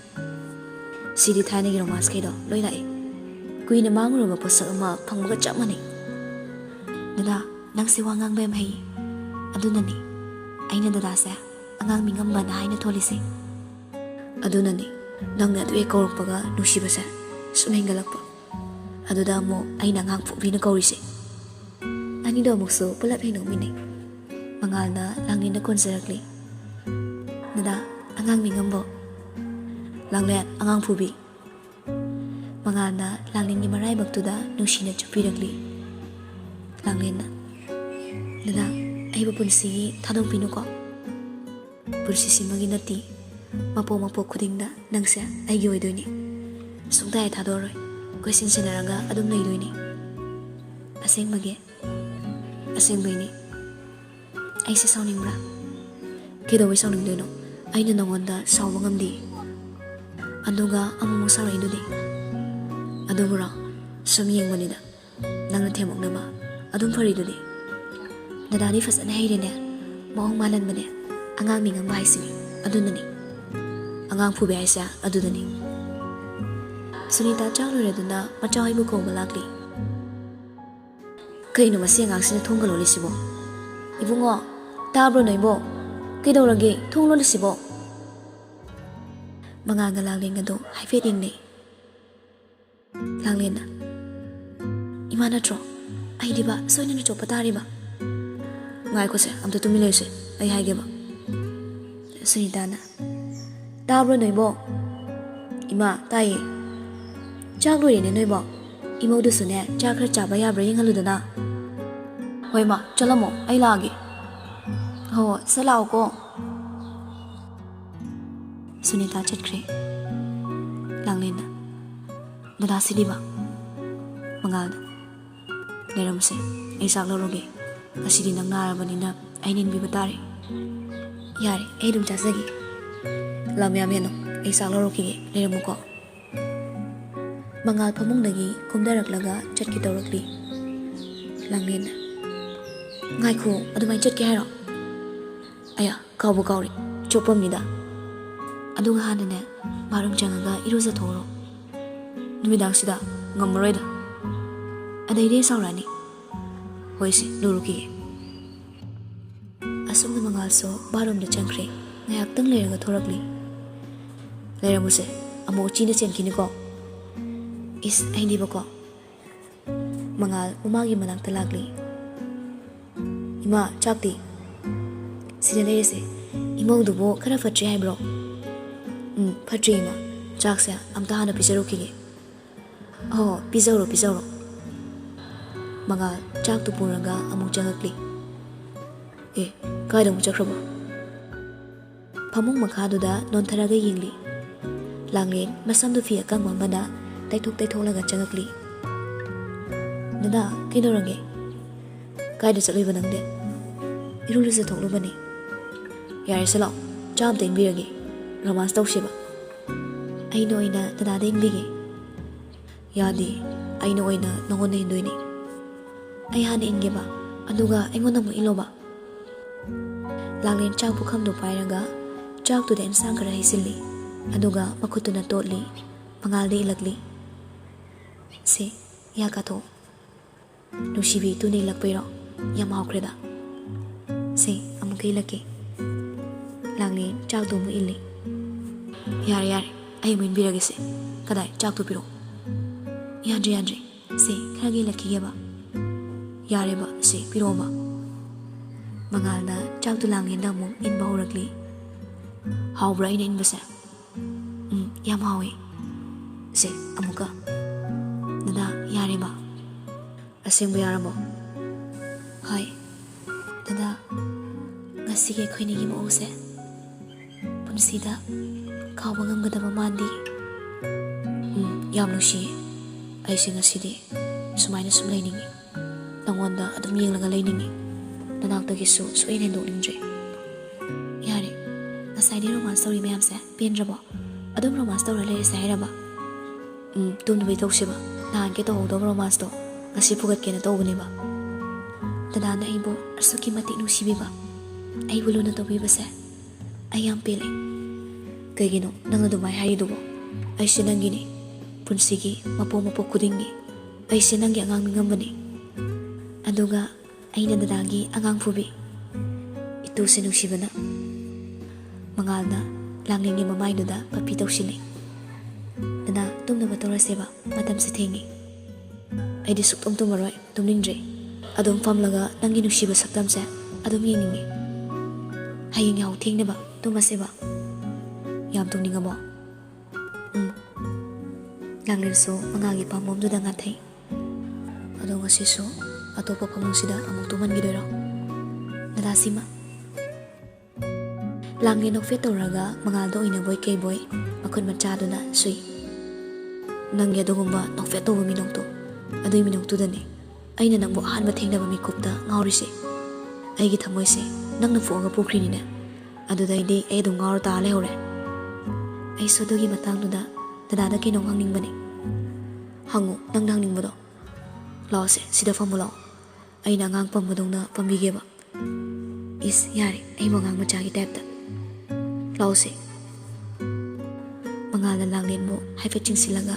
ꯁꯤꯗꯤ ꯊꯥꯏꯅꯒꯤ ꯔꯣꯃꯥꯟꯁꯈꯩꯗꯣ ꯂꯣꯏ ꯂꯥꯛꯑꯦ꯫ ꯀꯨꯏꯅ ꯃꯥꯡꯉꯨꯔꯕ ꯄꯣꯠꯁꯛ ꯑꯃ ꯐꯪꯕꯒ ꯆꯞ ꯃꯥꯟꯅꯩ꯫ ꯗꯗꯥ, ꯅꯪꯁꯦ ꯋꯥ ꯉꯥꯡꯕ ꯌꯥꯝ ꯍꯩꯌꯦ꯫ ꯑꯗꯨꯅꯅꯦ ꯑꯩꯅ ꯗꯗꯥꯁꯦ ꯑꯉꯥꯡ ꯃꯤꯉꯝꯕꯅ ꯍꯥꯏꯅ ꯊꯣꯜꯂꯤꯁꯦ꯫ ꯑꯗꯨꯅꯅꯦ ꯅꯪꯅ ꯑꯗꯨ ꯍꯦꯛ ꯀꯧꯔꯛꯄꯒ ꯅꯨꯡꯁꯤꯕꯁꯦ ꯁꯨꯝ ꯍꯦꯟꯒꯠꯂꯛꯄ꯫ ꯑꯗꯨꯗ ꯑꯃꯨꯛ ꯑꯩꯅ ꯑꯉꯥꯡ ꯄꯣꯛꯄꯤꯅ ꯀꯧꯔꯤꯁꯦ꯫" ꯑꯅꯤꯗꯣ ꯑꯃꯨꯛꯁꯨ ꯄꯨꯂꯞ ꯍꯦꯛ ꯅꯣꯛꯃꯤꯟꯅꯩ꯫ ꯃꯉꯥꯜꯅ ꯂꯥꯡꯂꯦꯟꯗ ꯀꯣꯟꯖꯔꯛꯂꯤ꯫ "ꯅꯗꯥ, ꯑꯉꯥꯡ ꯃꯤꯡ ꯑꯃꯕꯣ?" "ꯂꯥꯡꯂꯦꯟ, ꯑꯉꯥꯡ ꯐꯨꯕꯤ꯫" ꯃꯉꯥꯜꯅ ꯂꯥꯡꯂꯦꯟꯒꯤ ꯃꯔꯥꯏꯕꯛꯇꯨꯗ ꯅꯨꯡꯁꯤꯅ ꯆꯨꯞꯄꯤꯔꯛꯂꯤ꯫ ꯂꯥꯡꯂꯦꯟꯅ, "ꯅꯗꯥ, ꯑꯩꯕꯨ ꯄꯨꯟꯁꯤꯒꯤ ꯊꯥꯗꯣꯛꯄꯤꯅꯨꯀꯣ꯫ ꯄꯨꯟꯁꯤꯁꯤꯃꯒꯤ ꯅꯠꯇꯦ, ꯃꯄꯣꯛ ꯃꯄꯣꯛ ꯈꯨꯗꯤꯡꯗ ꯅꯪꯁꯦ ꯑꯩꯒꯤ ꯑꯣꯏꯗꯣꯏꯅꯤ꯫ ꯁꯨꯡꯊꯥ ꯍꯦꯛ ꯊꯥꯗꯣꯛꯑꯔꯣꯏ, ꯀꯣꯏꯁꯤꯟ ꯁꯤꯟꯅꯔꯒ ꯑꯗꯨꯝ ꯂꯩꯗꯣꯏꯅꯤ꯫ ꯑꯁꯦꯡꯕꯒꯤ, ꯑꯁꯦꯡꯕꯩꯅꯤ꯫" "ꯑꯩꯁꯦ ꯁꯥꯎꯅꯤꯡꯕ꯭ꯔꯥ?" "ꯀꯩꯗꯧꯕꯩ ꯁꯥꯎꯅꯤꯡꯗꯣꯏꯅꯣ? ꯑꯩꯅ ꯅꯉꯣꯟꯗ ꯁꯥꯎꯕ ꯉꯝꯗꯦ꯫" "ꯑꯗꯨꯒ ꯑꯃꯨꯛꯃꯨꯛ ꯁꯥꯎꯔꯛꯏꯗꯨꯗꯤ?" "ꯑꯗꯨꯕꯨꯔꯣ, ꯁꯨꯝ ꯌꯦꯡꯕꯅꯤꯗ, ꯅꯪꯅ ꯊꯦꯝꯃꯛꯅꯕ꯫ ꯑꯗꯨꯝ ꯐꯔꯤꯗꯨꯗꯤ꯫ ꯗꯗꯥꯗꯤ ꯐꯖꯅ ꯍꯩꯔꯦꯅꯦ, ꯃꯑꯣꯡ ꯃꯥꯜꯍꯟꯕꯅꯦ꯫ ꯑꯉꯥꯡ ꯃꯤ ꯉꯝꯕ ꯍꯥꯏꯁꯤꯅꯤ꯫ ꯑꯗꯨꯅꯅꯤ꯫ ꯑꯉꯥꯡ ꯐꯨꯕꯤ ꯍꯥꯏꯁꯦ ꯑꯗꯨꯗꯅꯤ꯫" ꯁꯨꯅꯤꯇꯥ ꯆꯥꯛ ꯂꯣꯏꯔꯗꯨꯅ ꯃꯆꯥ ꯍꯣꯏꯕꯨ ꯀꯧꯕ ꯂꯥꯛꯂꯤ꯫ "ꯀꯩꯅꯣ ꯃꯁꯤ ꯑꯉꯥꯡꯁꯤꯅ ꯊꯣꯡꯒ ꯂꯣꯜꯂꯤꯁꯤꯕꯣ? ꯏꯕꯨꯡꯉꯣ, ꯇꯥꯕ꯭ꯔꯣ ꯅꯣꯏꯕꯣ? ꯀꯩꯗꯧꯔꯒꯦ ꯊꯣꯡ ꯂꯣꯜꯂꯤꯁꯤꯕꯣ?" ꯃꯉꯥꯜꯒ ꯂꯥꯡꯂꯦꯟꯒꯗꯣ ꯍꯥꯏꯐꯦꯠ ꯌꯦꯡꯅꯩ꯫ ꯂꯥꯡꯂꯦꯟꯅ, "ꯏꯃꯥ ꯅꯠꯇ꯭ꯔꯣ? ꯑꯩꯗꯤꯕ ꯁꯣꯏꯗꯅ ꯆꯣꯞꯄ ꯇꯥꯔꯤꯕ꯫" "ꯉꯥꯏꯈꯣꯁꯦ, ꯑꯝꯇ ꯇꯨꯃꯤꯟ ꯂꯩꯌꯨꯁꯦ, ꯑꯩ ꯍꯥꯏꯒꯦꯕ꯫" ꯁꯨꯅꯤꯇꯥꯅ, "ꯇꯥꯕ꯭ꯔꯣ ꯅꯣꯏꯕꯣ?" "ꯏꯃꯥ, ꯇꯥꯏꯌꯦ꯫" "ꯆꯥꯛ ꯂꯣꯏꯔꯦꯅꯦ ꯅꯣꯏꯕꯣ꯫ ꯏꯃꯧꯗꯨꯁꯨꯅꯦ, ꯆꯥꯛ ꯈꯔ ꯆꯥꯕ ꯌꯥꯕ꯭ꯔꯥ ꯌꯦꯡꯍꯜꯂꯨꯗꯅ꯫" "ꯍꯣꯏ ꯃꯥ, ꯆꯠꯂꯝꯃꯣ, ꯑꯩ ꯂꯥꯛꯑꯒꯦ꯫" "ꯍꯣ, ꯁꯠ ꯂꯥꯛꯑꯣꯀꯣ꯫" ꯁꯨꯅꯤꯇꯥ ꯆꯠꯈ꯭ꯔꯦ꯫ ꯂꯥꯡꯂꯦꯟꯅ, "ꯗꯗꯥ ꯁꯤꯗꯤꯕ?" ꯃꯉꯥꯜꯗ, "ꯂꯩꯔꯝꯃꯨꯁꯦ, ꯑꯩ ꯆꯥꯛ ꯂꯧꯔꯨꯒꯦ꯫ ꯉꯁꯤꯗꯤ ꯅꯪ ꯅꯥꯔꯕꯅꯤꯅ ꯑꯩꯅ ꯏꯟꯕꯤꯕ ꯇꯥꯔꯦ꯫" "ꯌꯥꯔꯦ, ꯑꯩ ꯑꯗꯨꯝ ꯆꯥꯖꯒꯦ꯫" "ꯂꯝ ꯌꯥꯝ ꯍꯦꯟꯅꯣ, ꯑꯩ ꯆꯥꯛ ꯂꯧꯔꯨꯈꯤꯒꯦ, ꯂꯩꯔꯝꯃꯨꯀꯣ꯫" ꯃꯉꯥꯜ ꯐꯃꯨꯡꯗꯒꯤ ꯀꯨꯝꯊꯔꯛꯂꯒ ꯆꯠꯀꯦ ꯇꯧꯔꯛꯂꯤ꯫ ꯂꯥꯡꯂꯦꯟꯅ, "ꯉꯥꯏꯈꯣ, ꯑꯗꯨꯃꯥꯏꯅ ꯆꯠꯀꯦ ꯍꯥꯏꯔꯣ? ꯑꯌꯥ, ꯀꯥꯎꯕꯨ ꯀꯥꯎꯔꯦ, ꯆꯣꯞꯄꯝꯃꯤꯗ꯫ ꯑꯗꯨꯒ ꯍꯥꯟꯅꯅꯦ, ꯕꯥꯠꯔꯨꯝ ꯆꯪꯉꯒ ꯏꯔꯨꯖꯊꯣꯛꯎꯔꯣ꯫ ꯅꯨꯃꯤꯗꯥꯡꯁꯤꯗ ꯉꯝꯃꯔꯣꯏꯗ꯫ ꯑꯗꯩꯗꯤ ꯑꯩ ꯁꯥꯎꯔꯛꯑꯅꯤ꯫ ꯍꯣꯏꯁꯦ, ꯂꯨꯔꯨꯈꯤꯒꯦ꯫" ꯑꯁꯨꯝꯅ ꯃꯉꯥꯜꯁꯨ ꯕꯥꯠꯔꯨꯝꯗ ꯆꯪꯈ꯭ꯔꯦ꯫ ꯉꯥꯏꯍꯥꯛꯇꯪ ꯂꯩꯔꯒ ꯊꯣꯔꯛꯂꯤ꯫ "ꯂꯩꯔꯝꯃꯨꯁꯦ, ꯑꯃꯨꯛ ꯎꯆꯤꯅ ꯆꯦꯟꯈꯤꯅꯤꯀꯣ꯫" "ꯏꯁ, ꯑꯩꯗꯤꯕꯀꯣ꯫" ꯃꯉꯥꯜ ꯃꯃꯥꯒꯤ ꯃꯅꯥꯛꯇ ꯂꯥꯛꯂꯤ꯫ ꯏꯃꯥ, ꯆꯥꯛꯇꯤ? ꯁꯤꯗ ꯂꯩꯔꯁꯦ꯫ ꯏꯃꯧꯗꯨꯕꯨ ꯈꯔ ꯐꯠꯇ꯭ꯔꯤ ꯍꯥꯏꯕ꯭ꯔꯣ? ꯎꯝ, ꯐꯠꯇ꯭ꯔꯤ ꯏꯃꯥ꯫ ꯆꯥꯛꯁꯦ ꯑꯝꯇ ꯍꯥꯟꯅ ꯄꯤꯖꯔꯨꯈꯤꯒꯦ꯫ ꯑꯣ, ꯄꯤꯖꯧꯔꯣ, ꯄꯤꯖꯧꯔꯣ꯫ ꯃꯉꯥꯜ ꯆꯥꯛꯇꯨ ꯄꯨꯔꯒ ꯑꯃꯨꯛ ꯆꯪꯉꯛꯂꯤ꯫ ꯑꯦ, ꯀꯥꯏꯗ ꯑꯃꯨꯛ ꯆꯠꯈ꯭ꯔꯕ? ꯐꯃꯨꯡ ꯃꯈꯥꯗꯨꯗ ꯅꯣꯟꯊꯔꯒ ꯌꯦꯡꯂꯤ꯫ ꯂꯥꯡꯂꯦꯟ ꯃꯁꯝꯗꯨ ꯐꯤ ꯑꯀꯪꯕ ꯑꯃꯅ ꯇꯩꯊꯣꯛ ꯇꯩꯊꯣꯛꯂꯒ ꯆꯪꯉꯛꯂꯤ꯫ "ꯗꯗꯥ, ꯀꯩꯗꯧꯔꯒꯦ? ꯀꯥꯏꯗ ꯆꯠꯂꯨꯏꯕ ꯅꯪꯗꯤ?" "ꯏꯔꯨ ꯂꯨꯖꯊꯣꯛꯂꯨꯕꯅꯦ꯫" "ꯌꯥꯔꯦꯁꯦ, ꯂꯥꯛꯑꯣ, ꯆꯥ ꯑꯝꯇ ꯏꯟꯕꯤꯔꯒꯦ, ꯔꯣꯃꯥꯟꯁ ꯇꯧꯁꯦꯕ꯫" "ꯑꯩꯅ ꯑꯣꯏꯅ ꯗꯗꯥꯗ ꯏꯟꯕꯤꯒꯦ꯫" "ꯌꯥꯗꯦ, ꯑꯩꯅ ꯑꯣꯏꯅ ꯅꯉꯣꯟꯗ ꯏꯟꯗꯣꯏꯅꯦ꯫" "ꯑꯩ ꯍꯥꯟꯅ ꯏꯟꯒꯦꯕ, ꯑꯗꯨꯒ ꯑꯩꯉꯣꯟꯗ ꯑꯃꯨꯛ ꯏꯜꯂꯣꯕ꯫" ꯂꯥꯡꯂꯦꯟ ꯆꯥꯛ ꯄꯨꯈꯝꯗꯨ ꯄꯥꯏꯔꯒ ꯆꯥꯛꯇꯨꯗ ꯏꯟꯁꯥꯡ ꯈꯔ ꯍꯩꯖꯤꯜꯂꯤ, ꯑꯗꯨꯒ ꯃꯈꯨꯠꯇꯨꯅ ꯇꯣꯠꯂꯤ, ꯃꯉꯥꯜꯗ ꯏꯜꯂꯛꯂꯤ꯫ "ꯁꯦ, ꯌꯥ ꯀꯥꯊꯣꯛꯑꯣ꯫ ꯅꯨꯡꯁꯤꯕꯤ, ꯏꯇꯨꯅ ꯏꯜꯂꯛꯄꯩꯔꯣ? ꯌꯥꯝ ꯍꯥꯎꯈ꯭ꯔꯦꯗ꯫ ꯁꯦ, ꯑꯃꯨꯛꯀ ꯏꯜꯂꯛꯀꯦ꯫" ꯂꯥꯡꯂꯦꯟ ꯆꯥꯛꯇꯨ ꯑꯃꯨꯛ ꯏꯜꯂꯤ꯫ "ꯌꯥꯔꯦ, ꯌꯥꯔꯦ, ꯑꯩ ꯑꯃꯨꯛ ꯏꯟꯕꯤꯔꯒꯦꯁꯦ꯫ ꯀꯗꯥꯏ, ꯆꯥꯛꯇꯨ ꯄꯤꯔꯛꯑꯣ꯫" "ꯌꯥꯗ꯭ꯔꯦ, ꯌꯥꯗ꯭ꯔꯦ꯫ ꯁꯦ, ꯈꯔꯒ ꯏꯜꯂꯛꯈꯤꯒꯦꯕ꯫" "ꯌꯥꯔꯦꯕ, ꯁꯦ, ꯄꯤꯔꯛꯑꯣꯕ꯫" ꯃꯉꯥꯜꯅ ꯆꯥꯛꯇꯨ ꯂꯥꯡꯂꯦꯟꯗ ꯑꯃꯨꯛ ꯏꯟꯕ ꯍꯧꯔꯛꯂꯤ꯫ "ꯍꯥꯎꯕ꯭ꯔꯥ ꯑꯩꯅ ꯏꯟꯕꯁꯦ?" "ꯎꯝ, ꯌꯥꯝ ꯍꯥꯎꯋꯦ꯫ ꯁꯦ, ꯑꯃꯨꯛꯀ꯫" "ꯗꯗꯥ, ꯌꯥꯔꯦꯕ꯫" "ꯑꯁꯦꯡꯕ ꯌꯥꯔꯕꯣ?" "ꯍꯣꯏ꯫ ꯗꯗꯥ, ꯉꯁꯤꯒꯤ ꯑꯩꯈꯣꯏꯅꯤꯒꯤ ꯃꯑꯣꯡꯁꯦ ꯄꯨꯟꯁꯤꯗ ꯀꯥꯎꯕ ꯉꯝꯒꯗꯕ ꯃꯥꯟꯗꯦ꯫" "ꯎꯝ, ꯌꯥꯝ ꯅꯨꯡꯁꯤꯌꯦ꯫ ꯑꯩꯁꯦ ꯉꯁꯤꯗꯤ ꯁꯨꯃꯥꯏꯅ ꯁꯨꯝ ꯂꯩꯅꯤꯡꯉꯤ꯫ ꯅꯉꯣꯟꯗ ꯑꯗꯨꯝ ꯌꯦꯡꯂꯒ ꯂꯩꯅꯤꯡꯉꯤ꯫ ꯅꯅꯥꯛꯇꯒꯤꯁꯨ ꯁꯨꯛꯍꯦꯟ ꯍꯦꯟꯗꯣꯛꯅꯤꯡꯗ꯭ꯔꯦ꯫" "ꯌꯥꯔꯦ, ꯉꯁꯥꯏꯗꯤ ꯔꯣꯃꯥꯟꯁ ꯇꯧꯔꯤ ꯃꯌꯥꯝꯁꯦ ꯄꯦꯟꯗ꯭ꯔꯕꯣ? ꯑꯗꯨꯝ ꯔꯣꯃꯥꯟꯁ ꯇꯧꯔ ꯂꯩꯔꯁꯦ ꯍꯥꯏꯔꯕ?" "ꯎꯝ, ꯇꯨꯝꯗꯕꯩ ꯇꯧꯁꯦꯕ꯫ ꯅꯍꯥꯟꯒꯤ ꯇꯧꯍꯧꯗꯕ ꯔꯣꯃꯥꯟꯁꯇꯣ ꯉꯁꯤ ꯐꯨꯒꯠꯀꯦꯅ ꯇꯧꯕꯅꯦꯕ꯫" "ꯗꯗꯥꯅ ꯑꯩꯕꯨ ꯑꯁꯨꯛꯀꯤ ꯃꯇꯤꯛ ꯅꯨꯡꯁꯤꯕꯤꯕ, ꯑꯩꯕꯨ ꯂꯨꯅ ꯇꯧꯕꯤꯕꯁꯦ ꯑꯩ ꯌꯥꯝ ꯄꯦꯜꯂꯦ꯫" "ꯀꯩꯒꯤꯅꯣ ꯅꯪꯅ ꯑꯗꯨꯃꯥꯏꯅ ꯍꯥꯏꯔꯤꯗꯨꯕꯣ? ꯑꯩꯁꯦ ꯅꯪꯒꯤꯅꯦ, ꯄꯨꯟꯁꯤꯒꯤ ꯃꯄꯣꯛ ꯃꯄꯣꯛ ꯈꯨꯗꯤꯡꯒꯤ ꯑꯩꯁꯦ ꯅꯪꯒꯤ ꯑꯉꯥꯡ ꯅꯤꯡꯉꯝꯕꯅꯦ꯫ ꯑꯗꯨꯒ ꯑꯩꯅ ꯗꯗꯥꯒꯤ ꯑꯉꯥꯡ ꯐꯨꯕꯤ, ꯏꯇꯨꯁꯦ ꯅꯨꯡꯁꯤꯕꯅ꯫" ꯃꯉꯥꯜꯅ ꯂꯥꯡꯂꯦꯟꯒꯤ ꯃꯃꯥꯏꯗꯨꯗ ꯄꯞꯄꯤ ꯇꯧꯁꯤꯜꯂꯤ꯫ "ꯗꯗꯥ, ꯇꯨꯝꯅꯕ ꯇꯧꯔꯁꯦꯕ, ꯃꯇꯝꯁꯦ ꯊꯦꯡꯉꯦ꯫" "ꯑꯩꯗꯤ ꯁꯨꯛꯇꯨꯝ ꯇꯨꯝꯃꯔꯣꯏ, ꯇꯨꯝꯅꯤꯡꯗ꯭ꯔꯦ꯫ ꯑꯗꯨꯝ ꯐꯝꯂꯒ ꯅꯪꯒꯤ ꯅꯨꯡꯁꯤꯕ ꯁꯛꯇꯝꯁꯦ ꯑꯗꯨꯝ ꯌꯦꯡꯅꯤꯡꯉꯤ꯫ ꯍꯌꯦꯡ ꯌꯥꯍꯧ ꯊꯦꯡꯅꯕ ꯇꯨꯝꯃꯁꯦꯕ꯫ ꯌꯥꯝ ꯇꯨꯝꯅꯤꯡꯉꯕꯣ? ꯎꯝ꯫ ꯂꯥꯡꯂꯦꯟꯁꯨ ꯃꯉꯥꯜꯒꯤ ꯄꯥꯝꯕꯣꯝꯗꯨꯗ ꯉꯥꯊꯩ꯫ ꯑꯗꯣ ꯉꯁꯤꯁꯨ ꯑꯇꯣꯞꯄ ꯐꯃꯨꯡꯁꯤꯗ ꯑꯃꯨꯛ ꯇꯨꯝꯍꯟꯈꯤꯗꯣꯏꯔꯣ? ꯗꯗꯥ ꯁꯤꯃ꯫ ꯂꯥꯡꯂꯦꯟ ꯅꯣꯛꯐꯦꯠ ꯇꯧꯔꯒ ꯃꯉꯥꯜꯗ ꯑꯣꯏꯅꯕꯣꯏ ꯀꯩꯕꯣꯏ ꯃꯈꯨꯠ ꯃꯆꯥꯗꯨꯅ ꯁꯨꯏ꯫ ꯅꯪꯒꯤ ꯑꯗꯨꯒꯨꯝꯕ ꯅꯣꯛꯐꯦꯠ ꯇꯧꯕ ꯃꯤꯅꯣꯛꯇꯣ, ꯑꯗꯨꯏ ꯃꯤꯅꯣꯛꯇꯨꯗꯅꯦ ꯑꯩꯅ ꯅꯪꯕꯨ ꯑꯍꯥꯟꯕ ꯊꯦꯡꯅꯕ ꯃꯤꯀꯨꯞꯇ ꯉꯥꯎꯔꯤꯁꯦ꯫ ꯑꯩꯒꯤ ꯊꯃꯣꯏꯁꯦ ꯅꯪꯅ ꯐꯨꯛꯑꯒ ꯄꯨꯈ꯭ꯔꯤꯅꯤꯅꯦ꯫ ꯑꯗꯨꯗꯩꯗꯤ ꯑꯩ ꯑꯗꯨꯝ ꯉꯥꯎꯔ ꯇꯥꯔ ꯂꯩꯍꯧꯔꯦ꯫ ꯑꯩꯁꯨ ꯑꯗꯨꯒꯤ ꯃꯇꯥꯡꯗꯨꯗ ꯗꯗꯥꯗ ꯀꯩꯅꯣꯝ ꯍꯪꯅꯤꯡꯕꯅꯦ꯫ ꯍꯪꯉꯨ, ꯅꯪꯅ ꯍꯪꯅꯤꯡꯕꯗꯣ꯫ ꯂꯥꯛꯑꯣꯁꯦ, ꯁꯤꯗ ꯐꯝꯃꯨ ꯂꯥꯛꯑꯣ꯫ ꯑꯩꯅ ꯑꯉꯥꯡ ꯄꯝꯕꯗꯧꯅ ꯄꯝꯕꯤꯒꯦꯕ꯫ ꯏꯁ, ꯌꯥꯔꯦ, ꯑꯩꯕꯨ ꯑꯉꯥꯡ ꯃꯆꯥꯒꯤ ꯇꯥꯏꯞꯇ꯫ ꯂꯥꯛꯑꯣꯁꯦ꯫ ꯃꯉꯥꯜꯅ ꯂꯥꯡꯂꯦꯟꯕꯨ ꯍꯥꯏꯐꯦꯠ ꯆꯤꯡꯁꯤꯜꯂꯒ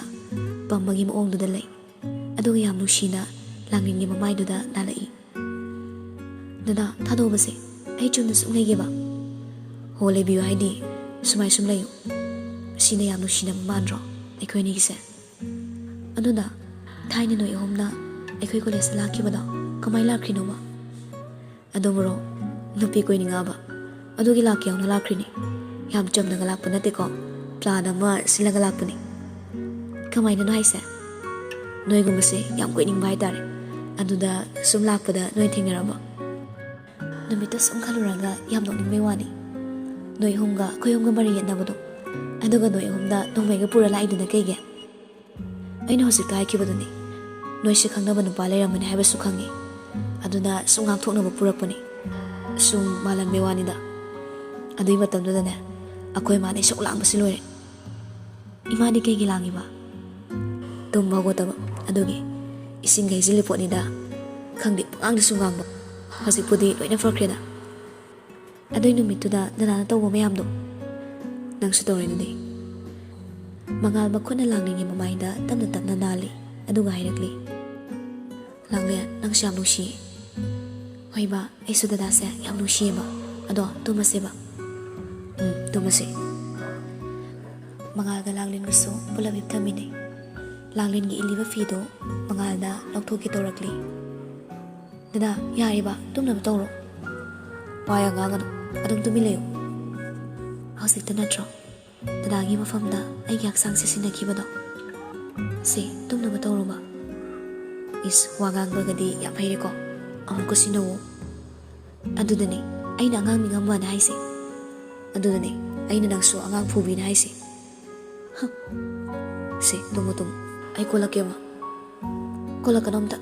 ꯄꯝꯕꯒꯤ ꯃꯑꯣꯡꯗꯨꯗ ꯂꯩ꯫ ꯑꯗꯨꯒ ꯌꯥꯝ ꯅꯨꯡꯁꯤꯅ ꯂꯥꯡꯂꯦꯟꯒꯤ ꯃꯃꯥꯏꯗꯨꯗ ꯅꯥꯜꯂꯛꯏ꯫ "ꯗꯗꯥ, ꯊꯥꯗꯣꯛꯑꯕꯁꯦ꯫ ꯑꯩ ꯆꯨꯝꯅ ꯁꯨꯝ ꯂꯩꯒꯦꯕ꯫" "ꯍꯣ, ꯂꯩꯕꯤꯌꯨ ꯍꯥꯏꯗꯤ ꯁꯨꯃꯥꯏ ꯁꯨꯝ ꯂꯩꯌꯨ꯫ ꯁꯤꯅ ꯌꯥꯝ ꯅꯨꯡꯁꯤꯅꯕ ꯃꯥꯟꯗ꯭ꯔꯣ ꯑꯩꯈꯣꯏ ꯑꯅꯤꯒꯤꯁꯦ?" "ꯑꯗꯨꯗ ꯊꯥꯏꯅ ꯅꯣꯏ ꯑꯍꯨꯝꯅ ꯑꯩꯈꯣꯏ ꯀꯣꯂꯦꯖꯇ ꯂꯥꯛꯈꯤꯕꯗꯣ ꯀꯃꯥꯏ ꯂꯥꯛꯈ꯭ꯔꯤꯅꯣꯕ?" "ꯑꯗꯨꯕꯨꯔꯣ, ꯅꯨꯄꯤ ꯀꯣꯏꯅꯤꯡꯉꯛꯑꯕ, ꯑꯗꯨꯒꯤ ꯂꯥꯛꯀꯦ ꯌꯥꯎꯅ ꯂꯥꯛꯈ꯭ꯔꯤꯅꯤ꯫ ꯌꯥꯝ ꯆꯝꯅꯒ ꯂꯥꯛꯄ ꯅꯠꯇꯦꯀꯣ, ꯄ꯭ꯂꯥꯟ ꯑꯃ ꯁꯤꯜꯂꯒ ꯂꯥꯛꯄꯅꯤ꯫" "ꯀꯃꯥꯏꯅꯅꯣ ꯍꯥꯏꯁꯦ?" "ꯅꯣꯏꯒꯨꯝꯕꯁꯦ ꯌꯥꯝ ꯀꯣꯏꯅꯤꯡꯕ ꯍꯥꯏꯇꯥꯔꯦ, ꯑꯗꯨꯗ ꯁꯨꯝ ꯂꯥꯛꯄꯗ ꯅꯣꯏ ꯊꯦꯡꯅꯔꯕ?" ꯅꯨꯃꯤꯠꯇꯣ ꯁꯨꯝ ꯈꯜꯂꯨꯔꯒ ꯌꯥꯝ ꯅꯣꯛꯅꯤꯡꯕꯩ ꯋꯥꯅꯤ꯫ ꯅꯣꯏ ꯑꯍꯨꯝꯒ ꯑꯩꯈꯣꯏ ꯑꯍꯨꯝꯒ ꯃꯔꯩ ꯌꯦꯠꯅꯕꯗꯣ, ꯑꯗꯨꯒ ꯅꯣꯏ ꯑꯍꯨꯝꯗ ꯅꯣꯡꯃꯩꯒ ꯄꯨꯔ ꯂꯥꯛꯏꯗꯨꯅ ꯀꯩꯒꯤ? ꯑꯩꯅ ꯍꯧꯖꯤꯛꯇ ꯍꯥꯏꯈꯤꯕꯗꯨꯅꯤ, ꯅꯣꯏꯁꯦ ꯈꯪꯅꯕ ꯅꯨꯄꯥ ꯂꯩꯔꯝꯒꯅꯤ ꯍꯥꯏꯕꯁꯨ ꯈꯪꯉꯤ꯫ ꯑꯗꯨꯅ ꯁꯨꯝ ꯉꯥꯡꯊꯣꯛꯅꯕ ꯄꯨꯔꯛꯄꯅꯤ꯫ ꯁꯨꯝ ꯃꯥꯜꯍꯟꯕꯩ ꯋꯥꯅꯤꯗ꯫ ꯑꯗꯨꯒꯤ ꯃꯇꯝꯗꯨꯗꯅꯦ, ꯑꯩꯈꯣꯏ ꯃꯥꯅ ꯏꯁꯧ ꯂꯥꯡꯕꯁꯤ ꯂꯣꯏꯔꯦ꯫ "ꯏꯃꯥꯗꯤ ꯀꯩꯒꯤ ꯂꯥꯡꯉꯤꯕ?" "ꯇꯨꯝꯕ ꯍꯧꯒꯠꯇꯕ, ꯑꯗꯨꯒꯤ ꯏꯁꯤꯡꯒ ꯍꯩꯖꯤꯜꯂꯤ ꯄꯣꯠꯅꯤꯗ꯫ ꯈꯪꯗꯦ, ꯄꯉꯥꯡꯗ ꯁꯨꯝ ꯉꯥꯡꯕ꯫ ꯍꯧꯖꯤꯛꯄꯨꯗꯤ ꯂꯣꯏꯅ ꯐꯈ꯭ꯔꯦꯗ꯫ ꯑꯗꯨꯏ ꯅꯨꯃꯤꯠꯇꯨꯗ ꯅꯅꯥꯅ ꯇꯧꯕ ꯃꯌꯥꯝꯗꯣ ꯅꯪꯁꯨ ꯇꯧꯔꯤꯗꯨꯗꯤ꯫" ꯃꯉꯥꯜ ꯃꯈꯨꯠꯅ ꯂꯥꯡꯂꯦꯟꯒꯤ ꯃꯃꯥꯏꯗ ꯇꯞꯅ ꯇꯞꯅ ꯅꯥꯜꯂꯤ, ꯑꯗꯨꯒ ꯍꯥꯏꯔꯛꯂꯤ, "ꯂꯥꯡꯂꯦꯟ, ꯅꯪꯁꯨ ꯌꯥꯝ ꯅꯨꯡꯁꯤꯌꯦ꯫" "ꯍꯣꯏ ꯕꯥ, ꯑꯩꯁꯨ ꯗꯗꯥꯁꯦ ꯌꯥꯝ ꯅꯨꯡꯁꯤꯌꯦꯕ꯫ ꯑꯗꯣ ꯇꯨꯝꯃꯁꯦꯕ꯫" "ꯎꯝ, ꯇꯨꯝꯃꯁꯦ꯫" ꯃꯉꯥꯜꯒ ꯂꯥꯡꯂꯦꯟꯒꯁꯨ ꯄꯨꯂꯞ ꯍꯤꯞꯊꯃꯤꯟꯅꯩ꯫ ꯂꯥꯡꯂꯦꯟꯒꯤ ꯏꯜꯂꯤꯕ ꯐꯤꯗꯣ ꯃꯉꯥꯜꯅ ꯂꯧꯊꯣꯛꯀꯦ ꯇꯧꯔꯛꯂꯤ꯫ ꯗꯗꯥ, ꯌꯥꯔꯦꯕ, ꯇꯨꯝꯅꯕ ꯇꯧꯔꯣ꯫ ꯋꯥ ꯌꯥꯝ ꯉꯥꯡꯒꯅꯨ, ꯑꯗꯨꯝ ꯇꯨꯃꯤꯟ ꯂꯩꯌꯨ꯫ ꯍꯧꯖꯤꯛꯇ ꯅꯠꯇ꯭ꯔꯣ ꯗꯗꯥꯒꯤ ꯃꯐꯝꯗ ꯑꯩꯒꯤ ꯍꯛꯆꯥꯡꯁꯦ ꯁꯤꯟꯅꯈꯤꯕꯗꯣ? ꯁꯦ, ꯇꯨꯝꯅꯕ ꯇꯧꯔꯣꯕ꯫ ꯏꯁ, ꯋꯥ ꯉꯥꯡꯕꯒꯗꯤ ꯌꯥꯝ ꯍꯩꯔꯦꯀꯣ꯫ ꯑꯃꯨꯛꯀ ꯁꯤꯟꯅꯧꯋꯣ꯫ ꯑꯗꯨꯗꯅꯦ ꯑꯩꯅ ꯑꯉꯥꯡ ꯅꯤꯡꯉꯝꯕꯅ ꯍꯥꯏꯁꯦ꯫ ꯑꯗꯨꯗꯅꯦ ꯑꯩꯅ ꯅꯪꯁꯨ ꯑꯉꯥꯡ ꯐꯨꯕꯤꯅ ꯍꯥꯏꯁꯦ꯫ ꯍ꯫ ꯁꯦ, ꯇꯨꯝꯃꯣ, ꯇꯨꯝꯃꯣ꯫ ꯑꯩ ꯀꯣꯜꯂꯛꯀꯦ ꯑꯃꯨꯛ꯫ ꯀꯣꯜꯂꯛꯀꯅꯣ ꯑꯝꯇ꯫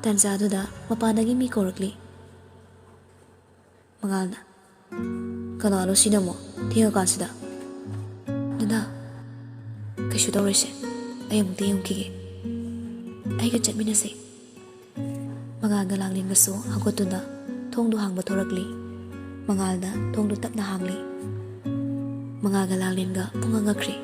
ꯇꯥꯟꯖꯥꯗꯨꯗ ꯃꯄꯥꯟꯗꯒꯤ ꯃꯤ ꯀꯧꯔꯛꯂꯤ꯫ ꯃꯉꯥꯜꯅ, "ꯀꯅꯥꯅꯣ ꯁꯤꯅ ꯑꯃꯨꯛ ꯊꯦꯡꯉꯀꯥꯟꯁꯤꯗ?" "ꯗꯗꯥ, ꯀꯩꯁꯨ ꯇꯧꯔꯣꯏꯁꯦ, ꯑꯩ ꯑꯃꯨꯛꯇ ꯌꯦꯡꯉꯨꯈꯤꯒꯦ꯫ ꯑꯩꯒ ꯆꯠꯃꯤꯟꯅꯁꯦ꯫" ꯃꯉꯥꯜꯒ ꯂꯥꯡꯂꯦꯟꯒꯁꯨ ꯍꯧꯒꯠꯇꯨꯅ ꯊꯣꯡꯗꯨ ꯍꯥꯡꯕ ꯊꯣꯔꯛꯂꯤ꯫ ꯃꯉꯥꯜꯅ ꯊꯣꯡꯗꯨ ꯇꯞꯅ ꯍꯥꯡꯂꯤ꯫ ꯃꯉꯥꯜꯒ ꯂꯥꯡꯂꯦꯟꯒ ꯄꯨꯡꯉꯛ ꯉꯛꯈ꯭ꯔꯦ꯫